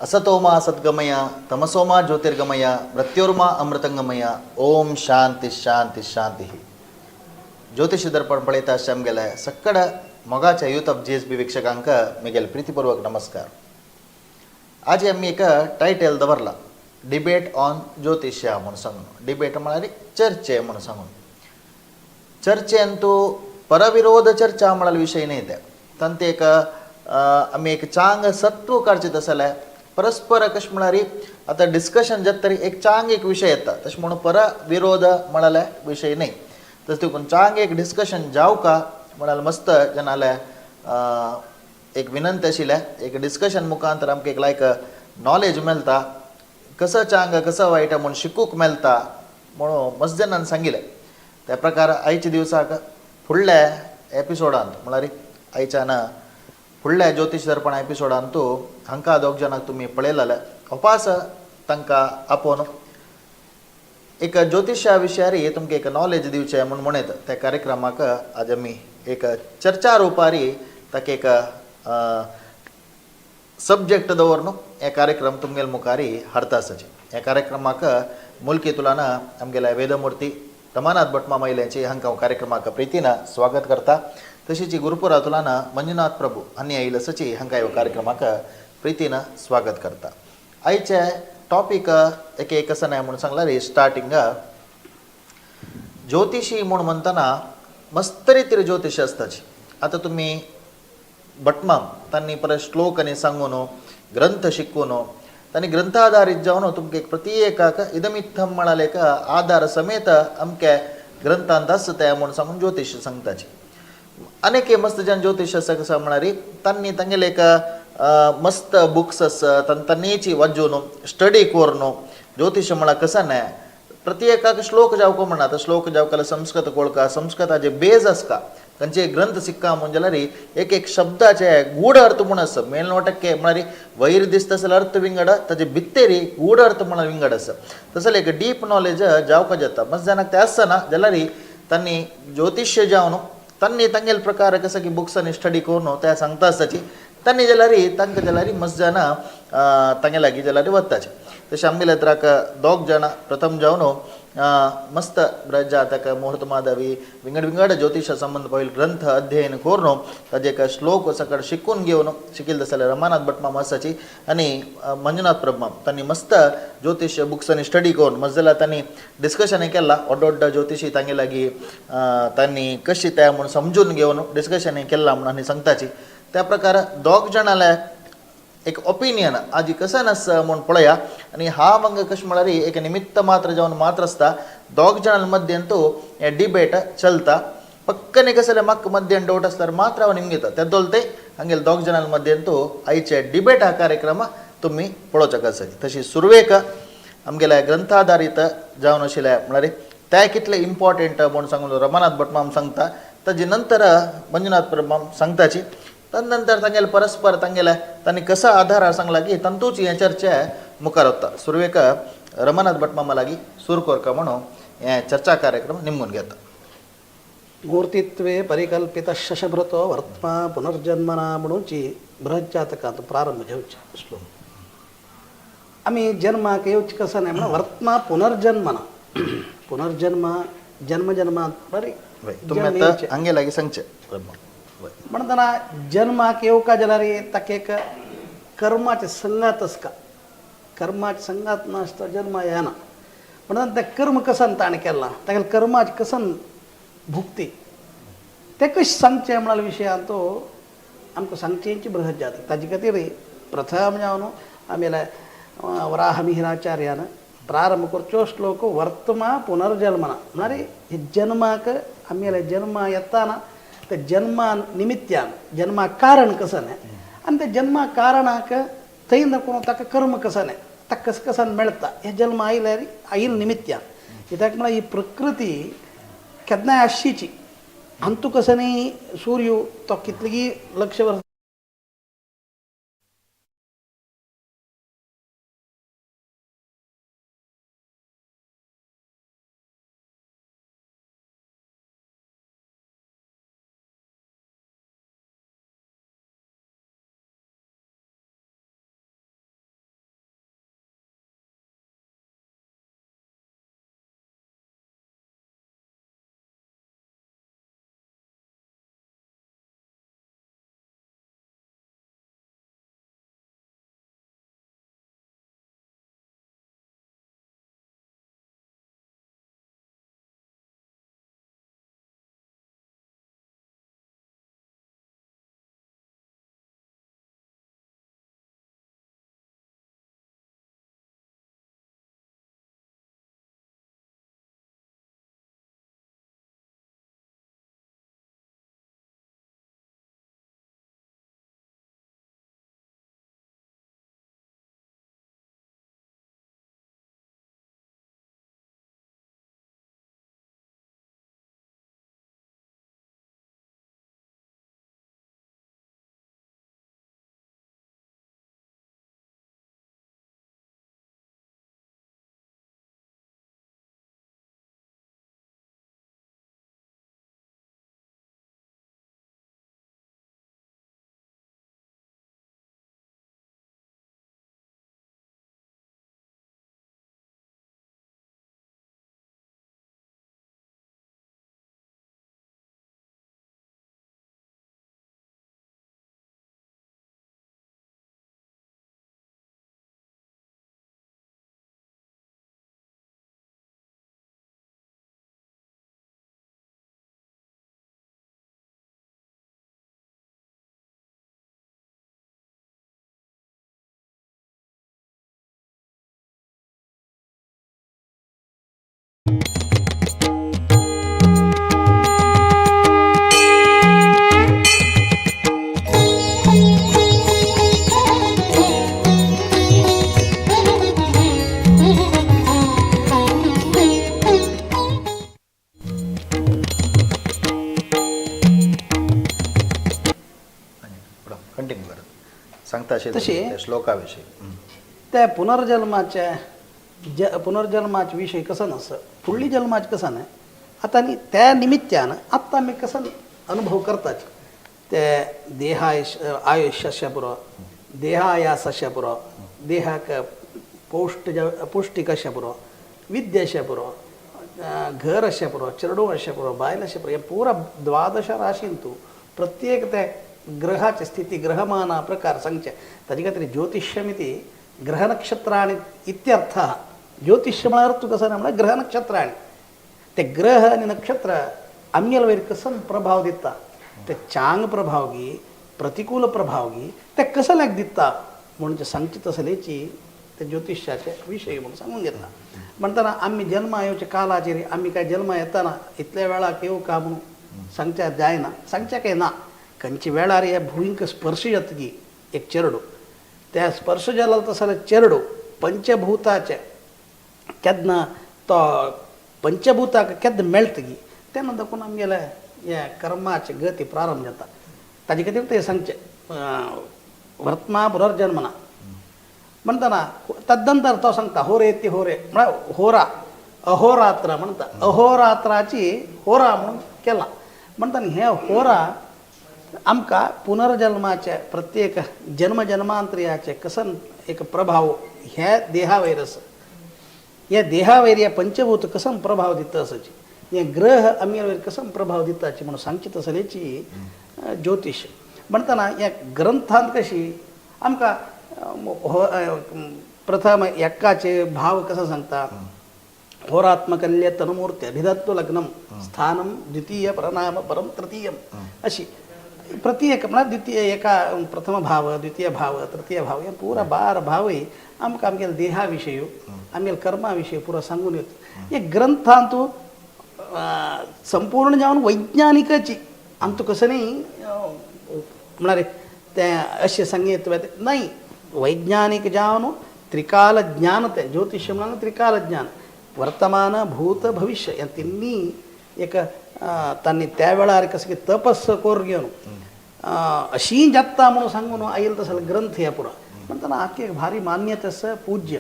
असतोमा सद्गमय, तमसोमा ज्योतिर्गमय, मृत्योर्मा अमृतंगमय. ओम शांती शांती शांती. ज्योतिष दर्पण पळयता आमगेले सक्कड मोगाच्या यूथ ऑफ जीएसबी वीक्षकांक मिगेल प्रीतीपूर्वक नमस्कार. आज आमी एक टायटल दवरला, डिबेट ऑन ज्योतिष्य म्हणून सांगून. डिबेट म्हळ्यार चर्चे म्हणून सांगून. चर्चेंतू परविरोध चर्चा म्हळ्यार विशय न्ही ते. तांते एक आमी एक चांग सत्व काडचें जाल्यार परस्पर कशें म्हळ्यार आतां डिस्कशन जाता तरी एक चांग एक विशय येता. तशें म्हणून परविरोध म्हळ्यार विशय न्ही. तशें देखून चांग एक डिस्कशन जावका म्हळ्यार मस्त जनाले एक विनंती आशिल्लें. एक डिस्कशन मुखांतर आमकां एक लायक नॉलेज मेळटा, कसो चांग कसो वायट म्हूण शिकूंक मेळटा म्हणून मस्त जाणांनी सांगिल्लें. त्या प्रकार आयच्या दिवसाक फुडल्या एपिसोडांत, म्हळ्यार आयच्यान फुडल्या ज्योतिश दर्पण एपिसोडांत हांकां दोग जाणांक तुमी पळयलेले उपास तांकां आपोवन एक ज्योतिशा विशयार तुमकां एक नॉलेज दिवचें म्हूण म्हणत त्या कार्यक्रमाक आज आमी एक चर्चा रुपारी ताका एक सब्जेक्ट दवरून हे कार्यक्रम तुमगेले मुखार हाडता आसाची. ह्या कार्यक्रमाक मुलकी तुलान आमगेल्या वेदमूर्ती रमानाथ भटमा महिलेची हांकां हांव कार्यक्रमाक प्रितीन स्वागत करता. तशीच गुरुपुरा तुलान मंजुनाथ प्रभू हांणी आयिल्ले आसाची, हांकां ह्या कार्यक्रमाक प्रितीन स्वागत करता. आयचे टॉपीक एक एक कसं नाही म्हणून सांगला रे. स्टार्टिंग ज्योतिषी म्हूण म्हणटना मस्त रितीर ज्योतिषी आसताची. आतां तुमी भटमाम तांणी परत श्लोक आनी सांगून ग्रंथ शिकून तांणी ग्रंथ आधारीत जावन तुमकां एक प्रत्येकाक इदमित्थम म्हळ्यार एक आधार समेत अमके ग्रंथांत आसा तें म्हूण सांगून ज्योतिश सांगताची. अनेक मस्त जन ज्योतिश आसा कसो म्हळ्यार तांणी तांगेले एक मस्त बुक्स आसा, तांणीची वाचून स्टडी करून ज्योतिश म्हळ्यार कसं न्हय. प्रत्येकाक श्लोक जावको म्हणा, आतां श्लोक जावकाला संस्कृत कोळका संस्कृताचे बेज आसता. खंयचे ग्रंथ सिक्का म्हूण जाल्यार एक एक शब्दाचे गूढ अर्थ म्हूण आसा. मेलनोटಕ್ಕೆ म्हळ्यार वयर दिसता जाल्यार अर्थ विंगड, ताजे भित्तेरी गूढ अर्थ म्हळ्यार विंगड आसा. तसो एक डीप नॉलेज जावका जाता. मस्त जाणांक तें आसना जाल्यार तांणी ज्योतिश्य जावन तांणी तांगेले प्रकार कसं की बुक्सांनी स्टडी करून ते सांगता आसताची. तांणी जाल्यार तांकां जाल्यार मस्त जाणां तांगे लागीं जाल्यार वताचे. तशें आमगेले त्राक दोग जाणां प्रथम जावन मस्त जातक मुहूर्त माधवी विंगड विंगड ज्योतिश संबंध पयल ग्रंथ अध्ययन करून ताजे एक श्लोक सकड शिकून घेवन शिकिल्ले जाल्यार रमानाथ भटमाम आसाची आनी मंजुनाथ प्रभमाम तांणी मस्त ज्योतिश बुक्सांनी स्टडी करून मस्त जाल्यार तांणी डिस्कशन केला. व्हड व्हड ज्योतिशी तांगे लागीं तांणी कशी तें म्हूण समजून घेवन डिस्कशन केलां म्हूण आनी सांगताची. त्या प्रकार दोग जाणाले एक ओपिनियन आजी कसं आसा म्हूण पळया. आनी हा हांगा कशें म्हळ्यार एक निमित्त मात्र जावन मात्र आसता. दोग जाणां मध्यंतू हे डिबेट चलता. पक्कने कसं जाल्यार म्हाका मध्यान डावट आसल्यार मात्र हांव निमगिता तेदोल ते हांगेले दोग जाणां मध्यंतू आयचे डिबेट हा कार्यक्रम तुमी पळोवचो आसा. तशी सुरवेक आमगेल्या ग्रंथाधारीत जावन आशिल्ले म्हळ्यार ते कितले इम्पॉर्टंट म्हूण सांगून रमानाथ भटमाम सांगता. ताजे नंतर मंजुनाथ प्रभमाम सांगताची. तदनंतर तांगेले परस्पर तांगेले तांणी कसो आधार सांगला की तांतूच हे चर्चे मुखार वता. सुरवेक रमानाथ भटमामा लागीं सुरू करका म्हणून हे चर्चा कार्यक्रम निमगून घेता. ಮೂರ್ತಿತ್ವೇ ಪರಿಕಲ್ಪಿತ ಶಶಭೃತೋ ವರ್ತ್ಮ ಪುನರ್ಜನ್ಮನ म्हणूची बृहज्जातकांत प्रारंभ घेवचे श्लोक. आमी जन्माक येवचे कसं नाही म्हणून वर्त्मा पुनर्जन्मना, पुनर्जन्म जन्म जन्मांत बरी. तुमी आतां हांगे लागीं सांगचें. म्हणटना जन्माक येवका जाल्यार ताका एक कर्माचे संगात आसका. कर्माचे संगात नासता जन्म येना. म्हणून तें कर्म कसन ताणें केलां, तागेलें कर्माचें कसन भुक्ती तें कशें सांगचें म्हळ्यार विशयान तो आमकां सांगचेंची बृहत जातक. ताजे खातीर प्रथम जावन आमगेल्या वराहमिहिराचार्यान प्रारंभ करचो श्लोक वर्तमा पुनर्जन्मना. म्हळ्यार हे जन्माक आमगेल्या जन्मा येताना ते जन्मा निमित्यान जन्मा कारण कसं न्हय आनी ते जन्मा कारणाक थंय नको ताका कर्म कसं न्हय ताका कस कसान मेळटा हे जन्म आयल्यार आयल निमित्यान. कित्याक म्हळ्यार ही प्रकृती केन्नाय आसचीची. अंतू कसं न्ही सूर्य तो कितलीं लक्ष वर्सां कंटिन्यू करत सांगता अशें तशी त्या श्लोका विशीं. त्या पुनर्जन्माच्या पुनर्जन्माचे विषय कसं नसं फुडली जन्माचे कसं नाही आता आणि त्या निमित्तानं आत्ता आम्ही कसं अनुभव करतात ते देहायुष आयुष्याच्या पुरो देहायासाच्या पुरो देहाक पौष्ट पौष्टिक अशा पुरो विद्याशा पुरो घर अशा पुरो चेडू अशा पुरो बायल अशा पुरो हे पुरा द्वादश राशींतू प्रत्येक त्या ग्रहाची स्थिती ग्रहमाना प्रकार सांगचे ताजे खातीर ज्योतिष्यमिती ग्रहनक्षत्राणि इत्यर्थः. ज्योतिष्य म्हळ्यार अर्थ कसो ना म्हळ्यार ग्रहनक्षत्राणि. ते ग्रह आनी नक्षत्र आमगेले वयर कसो प्रभाव दिता ते चांग प्रभाव गी प्रतिकूल प्रभाव गी ते कसल्याक दिता म्हणून जे सांगचे तसलेची ते ज्योतिष्याचे विशय म्हणून सांगून घेतला. म्हणटना आमी जन्मा येवच्या कालाचेर आमी काय जन्मा येताना इतल्या वेळाक येवं का म्हणून सांगच्या जायना सांगच्या काय ना. खंयच्या वेळार ह्या भुंयक स्पर्श जातकी एक चेरडो त्या स्पर्श जाला तसो चेरडो पंचभूताचे केन्ना तो पंचभूताक केन्ना मेळटगी तेन्ना दाखोवन आमगेले ह्या कर्माचे गती प्रारंभ जाता. ताजे खातीर ते सांगचें वर्तमा पुनर्जन्मना म्हणटना तदनंतर तो सांगता होरे ती होरे म्हळ्यार होरा अहोरात्र म्हणटा. अहोरात्राची होरा म्हणून केला म्हणटना हे होरा आमकां पुनर्जन्माचे प्रत्येक जन्म जन्मांतरियाचे कसन एक प्रभाव ह्या देहा वयर आसा. ह्या देहा वयर ह्या पंचभूत कसन प्रभाव दिता आसाची हे ग्रह आमगे वयर कसन प्रभाव दिताची म्हणून सांगची तसलेची ज्योतिश. म्हणटना ह्या ग्रंथांत कशी आमकां हो प्रथम एकाचे भाव कसो सांगता होरात्मकल्य तनुमूर्ती अभिधत्व लग्नम स्थानम द्वितीय परनाम परम तृतीयम अशी प्रत्येक म्हळ्यार द्वितीय एका प्रथम भाव द्वितीय भाव तृतीय भाव हे पुरा बार भावय आमकां आमगेल्या देहा विशय आमगेल्या कर्मा विशय पुरो सांगून येता. हे ग्रंथांतू संपूर्ण जावन वैज्ञानिकाची आमकां कसं न्ही म्हळ्यार तें अशें सांगीत नाही वैज्ञानिक जावन त्रिकाल ज्ञान तें ज्योतिष म्हळ्यार त्रिकाल ज्ञान वर्तमान भूत भविष्य ह्या तिन्ही एक तांणी त्या वेळार कसं की तपस करून घेवन अशी जाता म्हणून सांगून आयल तसो ग्रंथ ह्या पुरा. म्हणटना आख्खी एक भारी मान्यता आसा पूज्य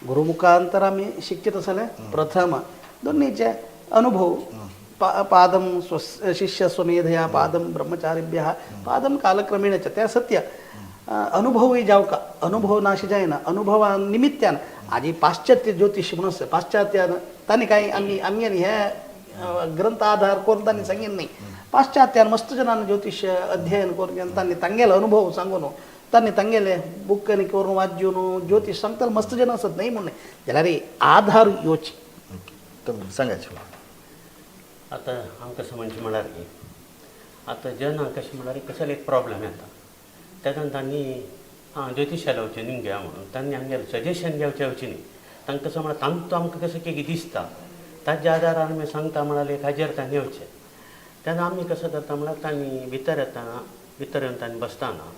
गुरुमुखांतर आमी शिकचे तसले प्रथम दोन्हीचे अनुभव पादं स्व शिष्य स्वमेधया पादं ब्रह्मचारिभ्यः पादं कालक्रमेण च त्या सत्य अनुभवय जावका अनुभव नाशी जायना अनुभवा निमित्यान आजी पाश्चात्य ज्योतिष म्हणून आसता पाश्चात्यान तांणी काय आमी आमी आनी हे ग्रंथ आधार करून तांणी सांगीन न्ही. पाश्चात्यान मस्त जणांनी ज्योतिष अध्ययन करून तांणी तांगेलो अनुभव सांगून तांणी तांगेले बूक आनी करून वाचून ज्योतिष सांगताले मस्त जण आसत न्ही म्हणून जाल्यार आधार योची. तुमी सांगायचे. आतां आमकां समजचें म्हळ्यार की आतां जेन्ना कशें म्हळ्यार कसलो एक प्रॉब्लम येता तेन्ना तांणी आं ज्योतिशाला वचून घेया म्हणून तांणी आमगेलें सजेशन घेवचें वचून न्ही. तांकां कसो म्हळ्यार तांकां आमकां कसो की दिसता ताज्या आदारान आमी सांगता म्हळ्यार एक हाजेर तांणी येवचें. तेन्ना आमी कसो करता म्हळ्यार तांणी भितर येतना भितर येवन तांणी बसतना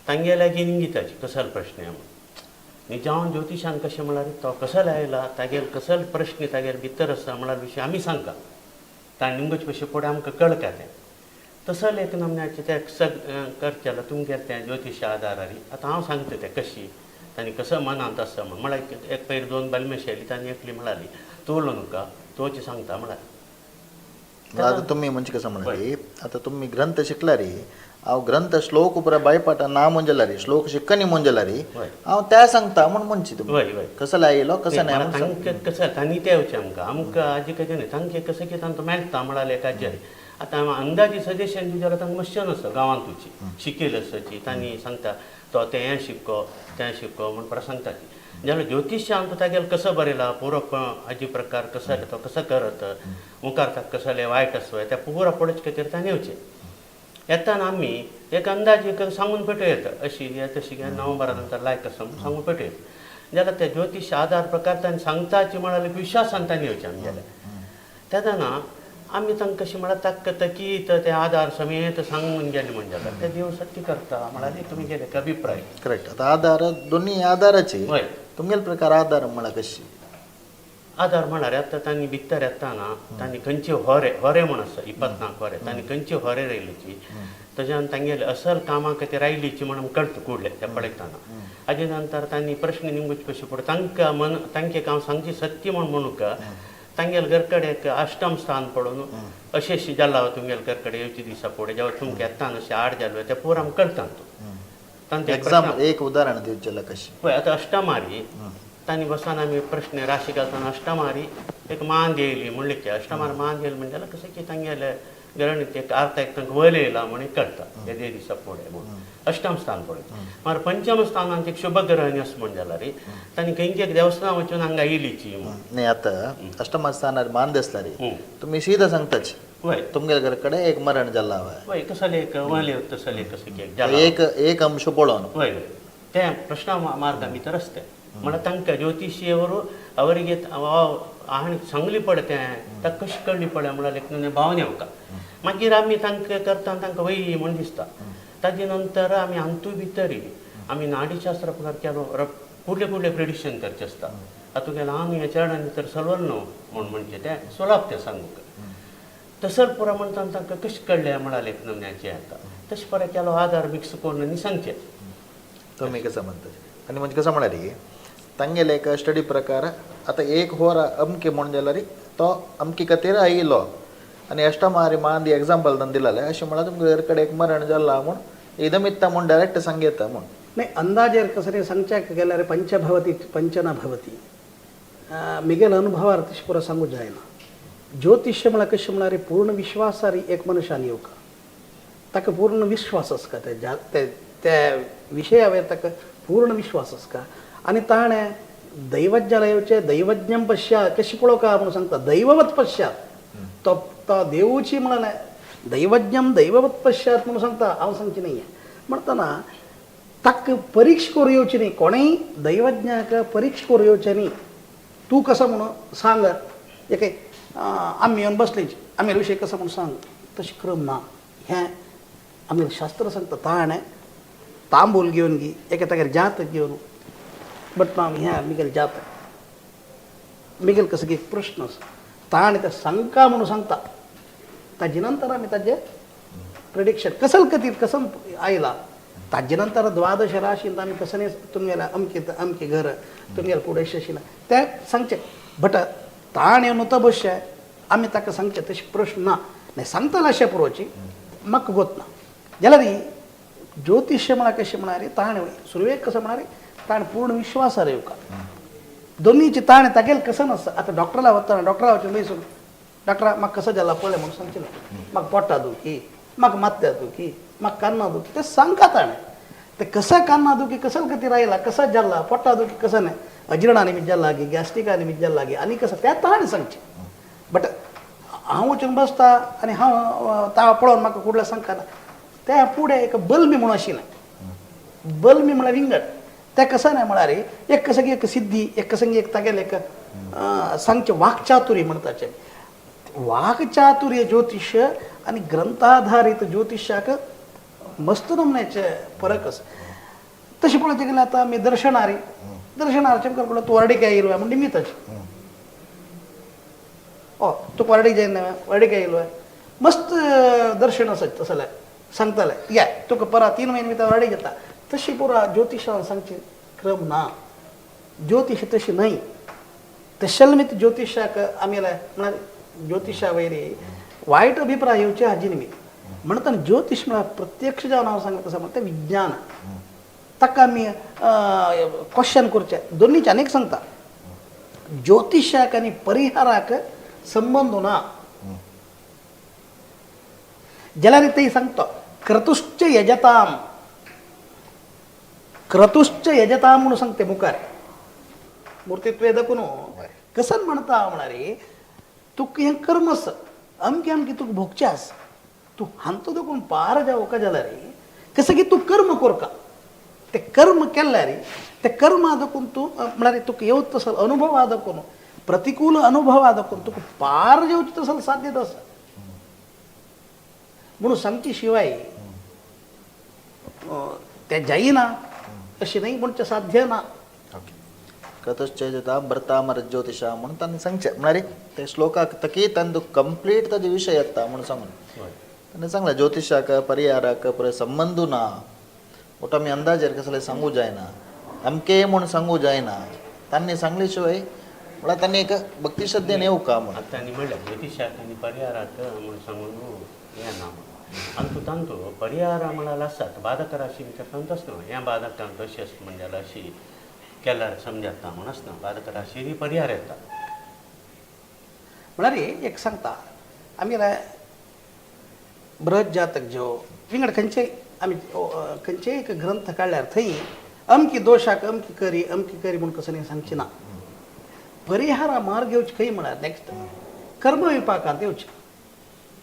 तांगे लागीं इंगिताची कसलो प्रश्न म्हणून न्ही जावन ज्योतिशान कशें म्हळ्यार तो कसलो आयला तागेल कसलो प्रश्न तागेल भितर आसा म्हळ्यार विशय आमी सांगता ताणें निमगोचे पयशे फुडें आमकां कळटा तें तसो एक नमन्याचें तें सग करचें तुमगेलें तें ज्योतिशा आदारार आतां हांव सांगता तें कशी तांणी कसो मनांत आसा म्हण म्हळ्यार एक पयर दोन बालमेशी आयली तांणी एकली म्हणाली तूं उलोवं नाका तोच सांगता म्हळ्यार. आता तुम्ही म्हणजे कसं म्हणाली आता तुम्ही ग्रंथ शिकला रे हांव ग्रंथ श्लोक उपरा बायपाटा ना मुंजला रे श्लोक शिकनी मुंजला रे हांव त्या सांगता म्हूण म्हणची तुमी वय वय कसं लायलो कसं नाही म्हणून सांग. तांकां कसं तांणी ते येवचें आमकां आमकां आजी कशें न्ही तांकां कसं की तांकां मेळटा म्हळ्यार एक आजी आतां अंदाजी सजेशन दिवचें जाल्यार तांकां मातशें आसता गांवांत शिकेल आसाची तांणी सांगता तो तें शिको तें शिको म्हण परत सांगता ती जाल्यार ज्योतिश आमकां तागेलें कसो बरयला पुरो आजी प्रकार कसो तो कसो करत मुखार ताका कसलें वायट आसो त्या पुरो पळोवचे खातीर ताणें येवचें. येताना आमी एक अंदाज एक सांगून पेटोवं येता अशी तशी नोव्हेंबरा नंतर लायक आसा म्हूण सांगून पेटोवं येता. जाल्यार ते ज्योतिश आधार प्रकार तांणी सांगताची म्हळ्यार विश्वासान तांणी येवचें आमगेले. तेन्ना आमी तांकां कशें म्हळ्यार तांकां तकीत ते आधार समेत सांगून गेले म्हण जाल्यार ते देव सत्य करता म्हळ्यार तुमी गेले एक अभिप्राय. करेक्ट. आता आधार दोन्ही आधाराचे. हय. तुमगेले प्रकार आधार म्हळ्यार कशी? आधार म्हळ्यार आतां तांणी भितर येताना तांणी खंयचे होरे होरे म्हण आसा 24 होरे, तांणी खंयचे होरे रायलीची तज्यान तांगेले असल कामां खातीर रायलीची म्हण आमकां कळटा कुडले ते पळयतना. हाजे नंतर तांणी प्रश्न निमगुचे पयशे पडटा तांकां मन तांचे काम सांगची सत्य म्हण म्हणूंक तांगेले घर कडेन एक अष्टम स्थान पडून अशें अशें जाला तुमगेले घर कडेन येवचे दिसा फुडें जेव्हा तुमकां येताना अशें आड जालो ते पुरो आमकां कळटा तांचे. एक्झाम्पल, एक उदाहरण दिवचें जाल्यार कशी? पळय आतां अष्टमारी तांणी बसान आमी प्रश्न राशी घालतना अष्टमारी एक मान येयली म्हणलें की अष्टमार मान येयली म्हणजे जाल्यार कशें की तांगेले गणित एक अर्थ एक तांकां वयर येयला म्हण कळटा येदे दिसा फुडें म्हणून अष्टम स्थान पळय. मागीर पंचम स्थानान एक शुभ ग्रह आसा म्हण जाल्यार तांणी खंयचे एक देवस्थान वचून हांगा येयलीची म्हण. नाही, आता अष्टम स्थानार मान दिसला रे तुम्ही सीधा सांगताच वय. तुमगेले घर कडेन एक मरण जाला हय. वय, कसले एक वयले तसले कसं की जाला. एक एक अंश पळोवन. वय वय, ते प्रश्न मार्गा भितर आसता म्हळ्यार तांकां ज्योतिषीयವರು ಅವರಿಗೆ आनी सांगली पडटा तें ताका कशें कळ्ळी पडलें म्हळ्यार एक भावना येवका. मागीर आमी तांकां करता तांकां वय म्हूण दिसता. ताजे नंतर आमी हातूंत भितर आमी नाडीशास्त्र प्रकार केलो कुडले कुडले प्रेडिक्शन करचें आसता. आतां तुगे ल्हान ह्या चेडवान भितर सलवल न्हू म्हूण म्हणचें तें सोलाप तें सांगूंक तसर पुरो म्हणटा तांकां कशें कळ्ळें म्हळ्यार एक नमन्याचें येता तशें परत केलो आधार मिक्स करून आनी सांगचें. तुम्ही कसं म्हणता आणि म्हणजे कसं म्हळ्यार तांगेले एक स्टडी प्रकार आता एक होर अमके म्हण जाल्यार तो अमकी खातीर आयिल्लो आनी अष्टमारी मान दी एग्जाम्पल तांणी दिलेलें अशें म्हळ्यार तुमकां घर कडेन एक मरण जाला म्हूण एकदम इत्ता म्हूण डायरेक्ट सांगता म्हूण. नाही, अंदाजेर कसं रे सांगच्याक गेल्यार पंचभवती पंचना भवती मिगेल अनुभवार तशें पुरो सांगू जायना. ज्योतिष्य म्हळ्यार कशें म्हळ्यार पूर्ण विश्वासार एक मनशान येवका ताका पूर्ण विश्वास आसता त्या त्या विशया वयर ताका पूर्ण विश्वास आसता आनी ताणें दैवज्ञाला येवचें दैवज्ञम पश्यात कशें पळोवका म्हणून सांगता दैववत पश्यात तो तो देवूची म्हणलें दैवज्ञम दैववत पश्यात म्हणून सांगता. हांव सांगचें न्ही म्हणटना ताका परीक्षा करूं येवची न्ही, कोणेय दैवज्ञाक परीक्षा करूं येवचें न्ही. तूं कसो म्हणून सांग एक आमी येवन बसलीच आमी विशय कसो म्हणून सांग तशें क्रम ना. हें आमी शास्त्र सांगता. ताणें तांबूल घेवन गी एका तागेर जात घेवन बट हांव हें मिगेल जात मिगेल कसो की एक प्रश्न आसा ताणें तें सांगका म्हणून सांगता. ताजे नंतर आमी ताजें प्रिडिक्शन कसल कथीत कसम आयला ताजे नंतर द्वादश राशींत आमी कसं तुमगेलें अमकें अमकें घर तुमगेलें फुडें अशें तें सांगचें. बट ताण येवन तो बसचें आमी ताका सांगचें तशें प्रश्न ना. नाही सांगतले अशें पुरोवची म्हाका गोत ना. जाल्यार ज्योतिष्य म्हळ्यार कशें म्हळ्यार ताणें सुरवेक कसो म्हळ्यार ताणें पूर्ण विश्वासार येवका दोनीची ताणें तागेलें कसं नासता. आतां डॉक्टराला वतना डॉक्टरा वचून बैसून डॉक्टरा म्हाका कसो जाला पळय म्हणून सांगचें ना. म्हाका पोटा दुखी, म्हाका माथ्या दुखी, म्हाका कान्ना दुखी तें सांगता ताणें. ते कसं कान्ना दुखी कसं खातीर आयला कसं जाला पोटा दुखी कसं न्हय अजिर्णा निमित्त जाला गी गॅस्ट्रिका निमित्त जाला गी आनी कसं तें ताणें सांगचें. बट हांव वचून बसता आनी हांव ता पळोवन म्हाका कुडलें सांगता त्या फुडें एक बल्मी म्हणून आशिल्लें. बल्मी म्हळ्यार विंगड तें कसं न्हय म्हळ्यार एक कसं एक सिद्धी एक कसं एक तागेलें एक सांगचें वाक्चातुरी म्हणटाचें. वाक्चातुर्य ज्योतिष आनी ग्रंथाधारीत ज्योतिशाक मस्त नमुन्याचे फरक आसा. तशें पळोवचें गेल्यार आतां आमी दर्शनारी दर्शनारचें करपा तूं वर्डीक येयलो म्हूण निमिताचें ओ तुका वर्डीक जायना वर्डीक येयलो मस्त दर्शन आसा तसलें सांगताले या तुका परा 3 म्हयने भितर वर्डीक येता. तशी पुरा ज्योतिशान सांगची क्रम ना. ज्योतिश तशी न्हय तशें निमित्त ज्योतिशाक आमी म्हळ्यार ज्योतिशा वयर वायट अभिप्राय येवचे हाजी निमित्त म्हणटना ज्योतिश म्हळ्यार प्रत्यक्ष जावन हांव सांगता तसें म्हणटा तें विज्ञान ताका आमी क्वेश्चन करचें दोनीचे आनीक सांगता. ज्योतिशाक आनी परिहाराक संबंद ना जाल्यार तें सांगता क्रतुश्च यजताम क्रतुश्च यजताम म्हणून सांगते मुखार मूर्तित्वे दाखोवन कसन म्हणता म्हळ्यार तुका हें कर्म आसा अमकें अमकें तुका भोगचें आसा तूं हांतो देखून पार जावका जाल्यार कसं की तूं कर्म करका. ते कर्म केल्यार ते कर्मा दाखोवन तूं म्हळ्यार तुका येवत तसो अनुभव दाखोवन प्रतिकूल अनुभव दाखोवन तुका पार जेवची तसो साध्यता आसा. म्हणून सांगची शिवाय ते जायना अशें न्ही म्हणचें साध्य ना. ओके कतश्चेजता भरतामर ज्योतिषा म्हणून तांणी सांगचें म्हळ्यार ते श्लोकाक तकी तांदू कंप्लीट ताजे विशय येता म्हणून सांगून ताणें सांगलें ज्योतिषाक परिहाराक परत संबंदू ना ओट आमी अंदाजेर कसलें सांगू जायना अमकें म्हूण सांगू जायना तांणी सांगले शिवाय म्हळ्यार तांणी एक भक्ती श्रद्धेन येवका म्हूण. आतां तांणी म्हणलें ज्योतिशाक आनी परिहाराक म्हूण सांगून हें ना म्हणून. आनी तूं तांतू परिहारा म्हळ्यार आसात बाधक राशी भितर तांचो आसना हें बाधकांत अशें आसता म्हणजे जाल्यार अशी केल्यार समजता म्हूण आसना बाधक राशी परिहार येता. म्हळ्यार एक सांगता आमी बृहत जातक ज्यो विंगड खंयचेय आमी खंयचेय एक ग्रंथ काडल्यार थंय अमकी दोशाक अमकी करी अमकी करी म्हूण कसो न्ही सांगची ना. परिहारा मार्ग येवचे खंय म्हळ्यार नेक्स्ट कर्मविपाकांत येवचें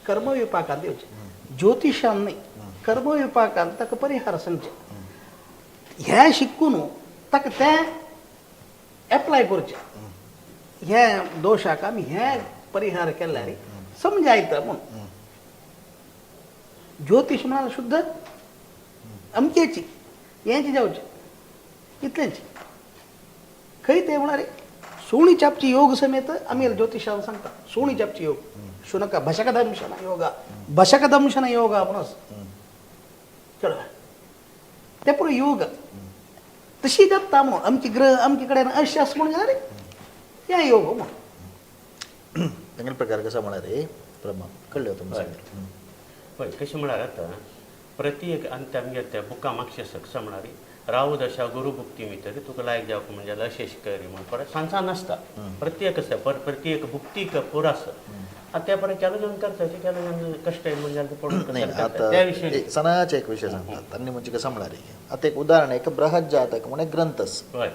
कर्मविपाकांत येवचें ज्योतिशान न्ही कर्मविपाकांत ताका परिहार सांगचें हें शिकून ताका तें एप्लाय करचें हे दोशाक आमी हे परिहार केल्यार समजायता म्हूण. ज्योतिश म्हळ्यार शुद्ध अमकेची हेंच जावचें इतलेंच खंय तें म्हळ्यार सुणी चापची योग समेत आमी ज्योतिशान सांगता सुणी चापची योग शुनका भशकदंशन योगा भशकदंशन योगा म्हणून आसा कळ्ळें ते पुरो योग तशी जाता म्हणून अमकी ग्रह अमकी कडेन अशें आसा म्हणून जाल्यार हे योग म्हणून. तांगेले प्रकार कसा म्हळ्यार रे प्रमाण कळ्ळें तुमकां? पळय कशें म्हळ्यार आतां प्रति एक आनी आमगे त्या बुकां मागशें आसा कशें म्हळ्यार राहू दशा गुरू भुक्ती भितर तुका लायक जावप म्हणजे जाल्यार अशें अशें करी म्हूण परत सांगचा नासता प्रत्येक आसा प्रत्येक भुक्तीक पुरो आसा. आतां त्या परत केलो जावन करता ते केलो जावन कश्ट येयल म्हणजे जाल्यार पडून नाही करता आता त्या विशयी एक सणाचे एक विषय सांगतात तांणी म्हणजे कसं म्हळ्यार आता एक उदाहरण एक बृहत जातक म्हणून एक ग्रंथ आसा. हय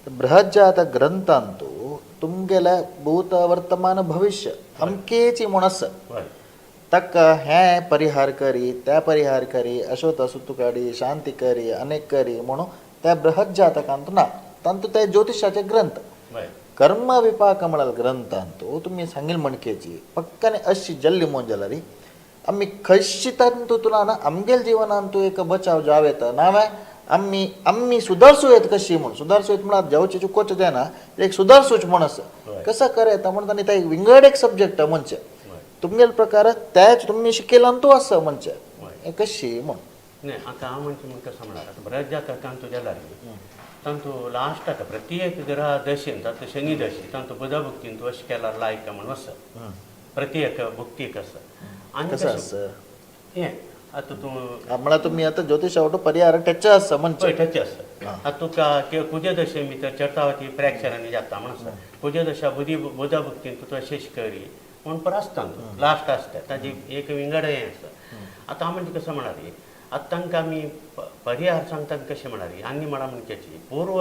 बृहत जातक ग्रंथांतू तुमगेले भूत वर्तमान भविष्य अमकेची म्हूण आसा हय ताका हें परिहार करी त्या परिहार करी अशोत असुतू काडी शांती करी अनेक करी म्हणून त्या बृहत जातकांत ना तांतू ते ज्योतिषाचे ग्रंथ हय कर्म विपाक म्हळ्यार ग्रंथांतू तुमी सांगील म्हणकेची पक्काने अशी जल्ली म्हूण जाल्यार आमी खंयशी तांतू तुला आमगेल जिवनांतू एक बचाव जावं येता नाव्या आमी आमी सुदारसूं येत कशी म्हूण सुदारसूं येत म्हळ्यार जावचे चुकोचें जायना एक सुदारसूच म्हूण आसा कसं कर येता म्हूण तांणी ते विंगड एक सब्जेक्ट म्हणचे तुमगेल प्रकार त्याच तुमी शिकयलान तूं आसा म्हणचे हें कशी म्हूण. न्ही आतां हांव म्हणचे म्हण कसो म्हळ्यार आतां बऱ्याच जातकांत तुज्या लागीं तांतू लास्टाक प्रत्येक ग्रहा दशेन तातूंत शनी दशे तांतू बुधा भुक्तीन तूं अशें केल्यार लायक म्हणून आसा प्रत्येक भुक्तीक आसा. आनी कसं कशें आसा हें आतां तूं म्हळ्यार तुमी आतां ज्योतिशा वटू परिहार टच आसा म्हणचे पळय टच आसा. आतां तुका कुजे दशे भितर चरतावती प्रेक्षरांनी जाता म्हण आसा कुजे दशा बुधी बुधा भुक्तीन तूं अशें करी म्हूण पर आसता लास्ट आसता ताजी एक विंगड हें आसा. आतां हांव म्हणजे कसो म्हळ्यार आतां तांकां आमी परिहार सांगतात कशें म्हळ्यार आनी म्हणा म्हणकेची पूर्व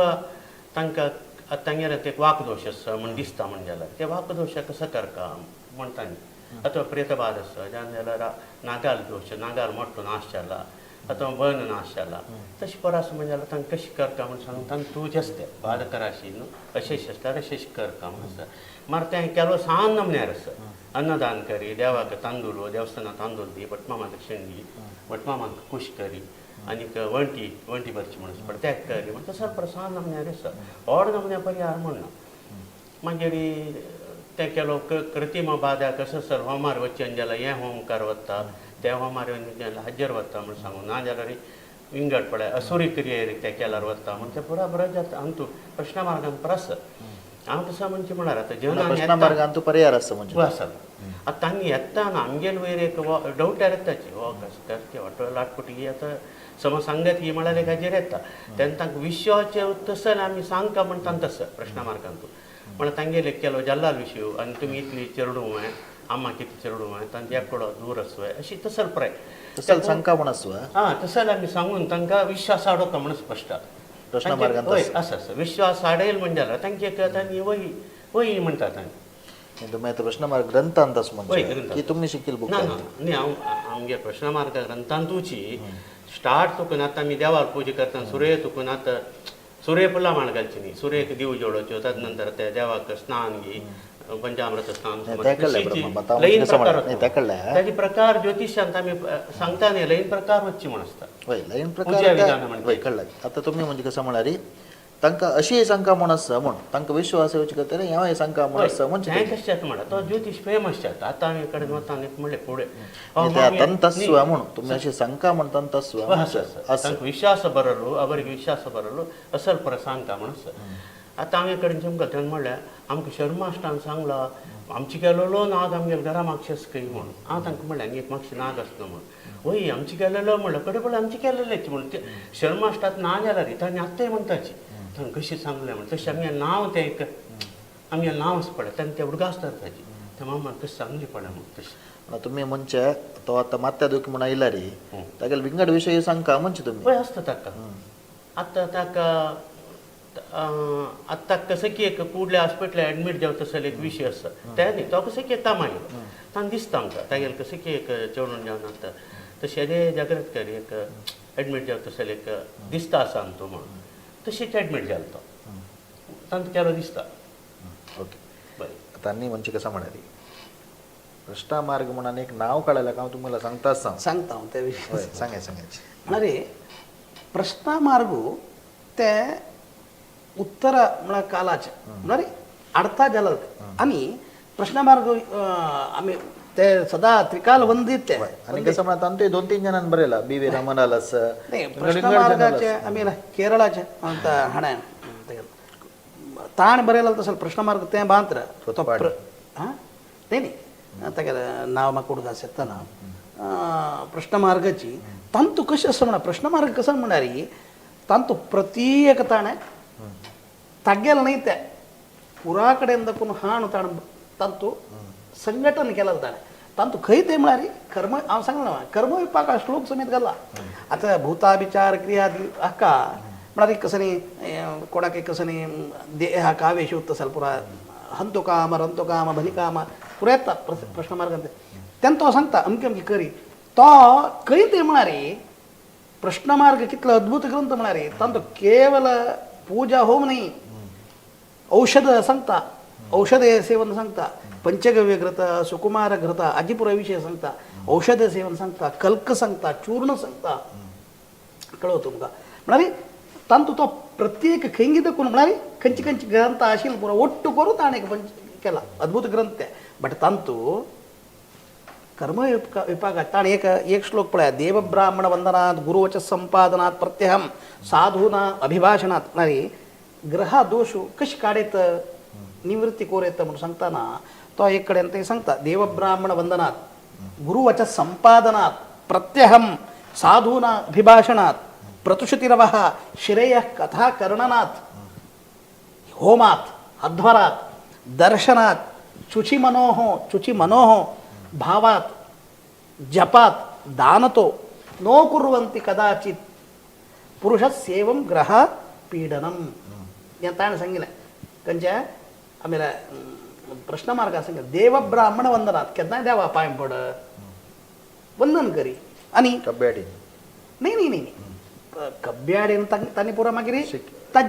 तांकां आतां तांगेले ते वाकदोश आसा म्हण दिसता म्हण जाल्यार ते वाकदोश कसो करका म्हणटा न्ही. आतां प्रेतबाद आसा जावन जाल्यार नागाल दोश नागाल मोठो नाश जाला आतां वन नाश जाला तशें पर आसा म्हणजे जाल्यार तांकां कशें करका म्हण सांगून तांकां तूं आसता बाधक राशी न्हू अशें अशें आसल्यार अशें अशें करका म्हण आसता मार तें केलो सान नमन्यार आसा अन्नदान करी देवाक तांदूळ देवस्थानाक तांदूळ दी भटमामाक दक्षिण दी भटमामाक खूश करी आनीक वण्टी वण्टी भरची म्हणून पडटा त्याग करी म्हण तसो प्रसाद नमन्यार आसा व्हड नमन्या परिहार म्हणना. मागीर तें केलो कृतिम बाधा कसो सर होमार वचन जाल्यार हें होमकार वता त्या होमार हाजेर वता म्हूण सांगू ना जाल्यार विंगड पळय असुरी क्रियेर ते केल्यार वता म्हण तें पुरा बरें जाता आनी तूं प्रश्न मार्गान पर आसा हांव तसो म्हणचे म्हळ्यार आतां जनान प्रश्न मार्गान तूं परिहार आसा म्हणजे आसा आतां तांणी येताना आमगेल वयर एक डावट येताची हो कसो करचे वाटो लाटपुटी आतां समज सांगत ही म्हळ्यार एक हाजेर येता तेन्ना तांकां विश्वाचें तसो आमी सांगता म्हणटा तसो प्रश्न मार्गान तूं म्हळ्यार तांगेले केलो जल्लाल विशय आनी तुमी इतली चेरडूं आम्मा कितें चेरडूं तांचे एकडो दूर आसू अशी तसल प्राय तसं सांगका म्हण आसू आं तसो आमी सांगून तांकां विश्वास हाडोवका म्हणून स्पश्ट प्रश्न मार्गान हय आसा आसा विश्वास हाडयल म्हणजे जाल्यार तांचे तांणी वही वही म्हणटा तांणी तुमी आतां प्रश्न मार्ग ग्रंथांत आसा हय म्हणजे ग्रंथांत की तुमी शिकील ना बुकांत ना न्ही हांव आमगे प्रश्न मार्ग ग्रंथांतूची स्टार्ट तुका आतां आमी देवार पुजा करतना सुरय तुका आतां सुरय फुलां माळ घालची न्ही, सुरयेक दिव जोडोच्यो, तद नंतर त्या देवाक स्नान घे, पंचामृत स्नान. नाही, त्या कळलं ब्रह्मा. आता लयीन कसं प्रकार म्हणा- नाही, त्या कळलं. आसता. ताजे प्रकार ज्योतिषांत आमी सांगता न्ही, लयीन प्रकार वच्ची म्हण आसता. वय लयीन पूजा प्रकार विधान म्हणजे. वय कळलं. आता तुम्ही म्हणजे कसं म्हणारी तांकां अशी शंका म्हण आसता म्हण तांकां विश्वास येवचे खातीर हें शंका म्हण आसता म्हणजे हें कशें जाता म्हणा तो ज्योतिश फेमस जाता. आतां आमी कडेन वता आनी म्हणलें फुडें तंतस्व म्हण तुम्ही अशी शंका म्हण तंतस्व आसा तांकां विश्वास बरलो, ಅವರಿಗೆ ವಿಶ್ವಾಸ ಬರಲು असल पर सांगता म्हण आसा. आतां आमी कडेन चमकल तेन्ना म्हणल्यार आमकां शर्माष्टान सांगला आमचे गेलेलो नाग आमगेल्या घरा मागशे आसा म्हणून. हांव तांकां म्हणलें आनी एक मागशे नाग आसता म्हणून. वय आमचे गेलेलो म्हणलें कडे पळय आमचे केलेलेच म्हणून ते शर्माष्टात ना जाल्यार तांणी आत्ताय म्हणटाची तांकां कशें सांगलें म्हण तशें आमगेलें नांव तें एक आमगेलें नांव आसा पळय तांकां तें उडगास जाता ताची त्या मामान कशें सांगलें पळय म्हणून तशें. तुम्ही म्हणजे तो आता मात्या दुखी म्हणून आयला रे तागेले विंगड विशय सांगका म्हणजे तुम्ही पळय आसता ताका आतां ताका आतां कसं की एक कुडल्या हॉस्पिटल एडमीट जावं तसो एक विशय आसा ते न्ही तो कसं की एक कामाक येयलो तांकां दिसता आमकां तागेलें कसं की एक चेडून जावन आतां तशें तें जागृत कर एक एडमीट जावं तसो एक दिसता आसा न्हू तो म्हणून तशेंच एडमीट जालो तो तांकां केलो दिसता. ओके. बरें. आता आनी म्हणजे कसं म्हणाली भ्रष्टामार्ग म्हणून एक नाव काढायला का तुम्हाला सांगताच सांग. सांगता हांव त्या विशयी. होय, सांगाय सांगायचे. म्हळ्यार प्रश्नामार्ग ते उत्तर म्हळ्यार कालाचे म्हळ्यार अडता जाला आनी प्रश्नमार्ग आमी ते सदा त्रिकाल वंदीत ते. आणि कसं म्हणा ते दोन तीन जणांनी बरेला बी वी रमणाल असं नाही, प्रश्नमार्गाचे आमी केरळाचे ಅಂತ ಹಣೆ ताण बरयला तसं प्रश्नमार्ग ते बांत्र तो हां ते न्ही तागेलें नांव म्हाका उडगास येता ना प्रश्नमार्गाची तांतू कशें आसा म्हणा प्रश्नमार्ग कसो म्हळ्यार तांतू प्रत्येक ताणें तागेलें न्ही तें पुरा कडेन दाखोवन हाण ताण तांतू संघटन केलें ताणें तांतू खंय तें म्हळ्यार कर्म हांव सांगलां ना कर्म विपाक श्लोक समेत घाला. आतां भूताभिचार क्रिया हाका म्हळ्यार कसं न्ही कोणाक कसं न्ही देहा काव्येषु तसं पुरा हंतो काम रंतो काम भनी काम पुरा येता प्रश्नमार्गांत तेन्ना तो सांगता अमकी अमकी करी तो खंय तें म्हळ्यार प्रश्नमार्ग कितलो अद्भुत ग्रंथ म्हळ्यार तांतो केवल पूजा होम न्ही औषध सांगता, औषध सेवन सांगता, पंचगव्य घृत सुकुमार घृत आजी पुरा विषय सांगता, औषध सेवन सांगता, कल्क सांगता, चूर्ण सांगता. कळव तुमकां म्हळ्यार तांतू तो प्रत्येक खंय दाखोवन म्हळ्यार खंयची खंयची ग्रंथ आशिल्ले पुरो ಒಟ್ಟು करून ताणें एक पंच केला अद्भुत ग्रंथ ते. बट तांतू कर्म विपाक ताणें एक एक श्लोक पळया देवब्राह्मण वंदनात् गुरुवच संपादनात् प्रत्यहं साधूना अभिभाषणात् म्हळ्यार ग्रह दोश कशी काडयत निवृत्ती कोर येता म्हणून सांगताना तो एक कडेन ते सांगता देवब्राह्मण वंदनात् गुरुवच संपादनात् प्रत्यहं साधूना अभिभाषणात् प्रतुषतिरवः श्रेयः कथा कर्णनात् होमात् अध्वरात् दर्शनात् शुचिमनोः शुचिमनोः भावात् जपात् दानतो नो कुर्वन्ति कदाचित् पुरुषस्येवं ग्रह पीडनं. हें ताणें सांगिल्लें खंयचें आमगेल्या प्रश्नमार्गार सांगिल्लें देवब्राह्मण वंदनात केन्नाय देवा पांय पड वंदन करी आनी कब्याडी न्ही न्ही न्ही न्ही कब्याडीन तांणी पुरो मागीर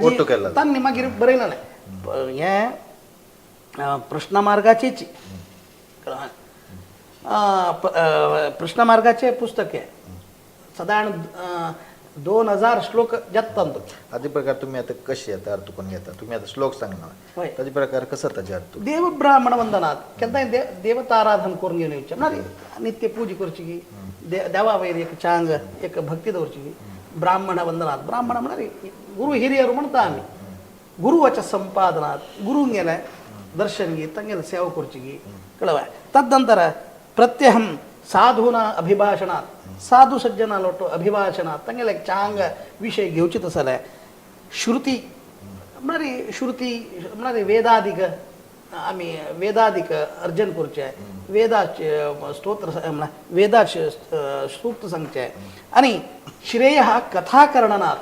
ಒಟ್ಟು केला. तांणी मागीर बरयलें हें प्रश्नमार्गाचेच प्रश्नमार्गाचें पुस्तक हें सादारण 2000 श्लोक जाता तांतूत. आदी प्रकार तुम्ही आता कशी आता अर्थ कोण घेता तुम्ही आता श्लोक सांगणार होय. ताजे प्रकार कसं ताजे अर्थ देवब्राह्मण वंदनात केन्नाय देवताराधन करून घेवन येवचें म्हळ्यार नित्य पूजा करची की देवा वयर एक चांग एक भक्ती दवरची की ब्राह्मण वंदनात ब्राह्मण म्हळ्यार गुरु हिरियर म्हणटा आमी गुरुवच संपादनात गुरुंगेलें दर्शन घे तांगेलें सेवा करची की कळवा. तदनंतर प्रत्यहं साधूना अभिभाषणात साधू सज्जना लोटो अभिभाषणात तांगेलें चांग विशय घेवचे तसो जाल्यार श्रुती म्हळ्यार श्रुती म्हळ्यार वेदादिक आमी वेदादिक अर्जन करचें वेदाचे स्तोत्र म्हळ्यार वेदाचे सूक्त सांगचें आनी श्रेय कथा कर्णनात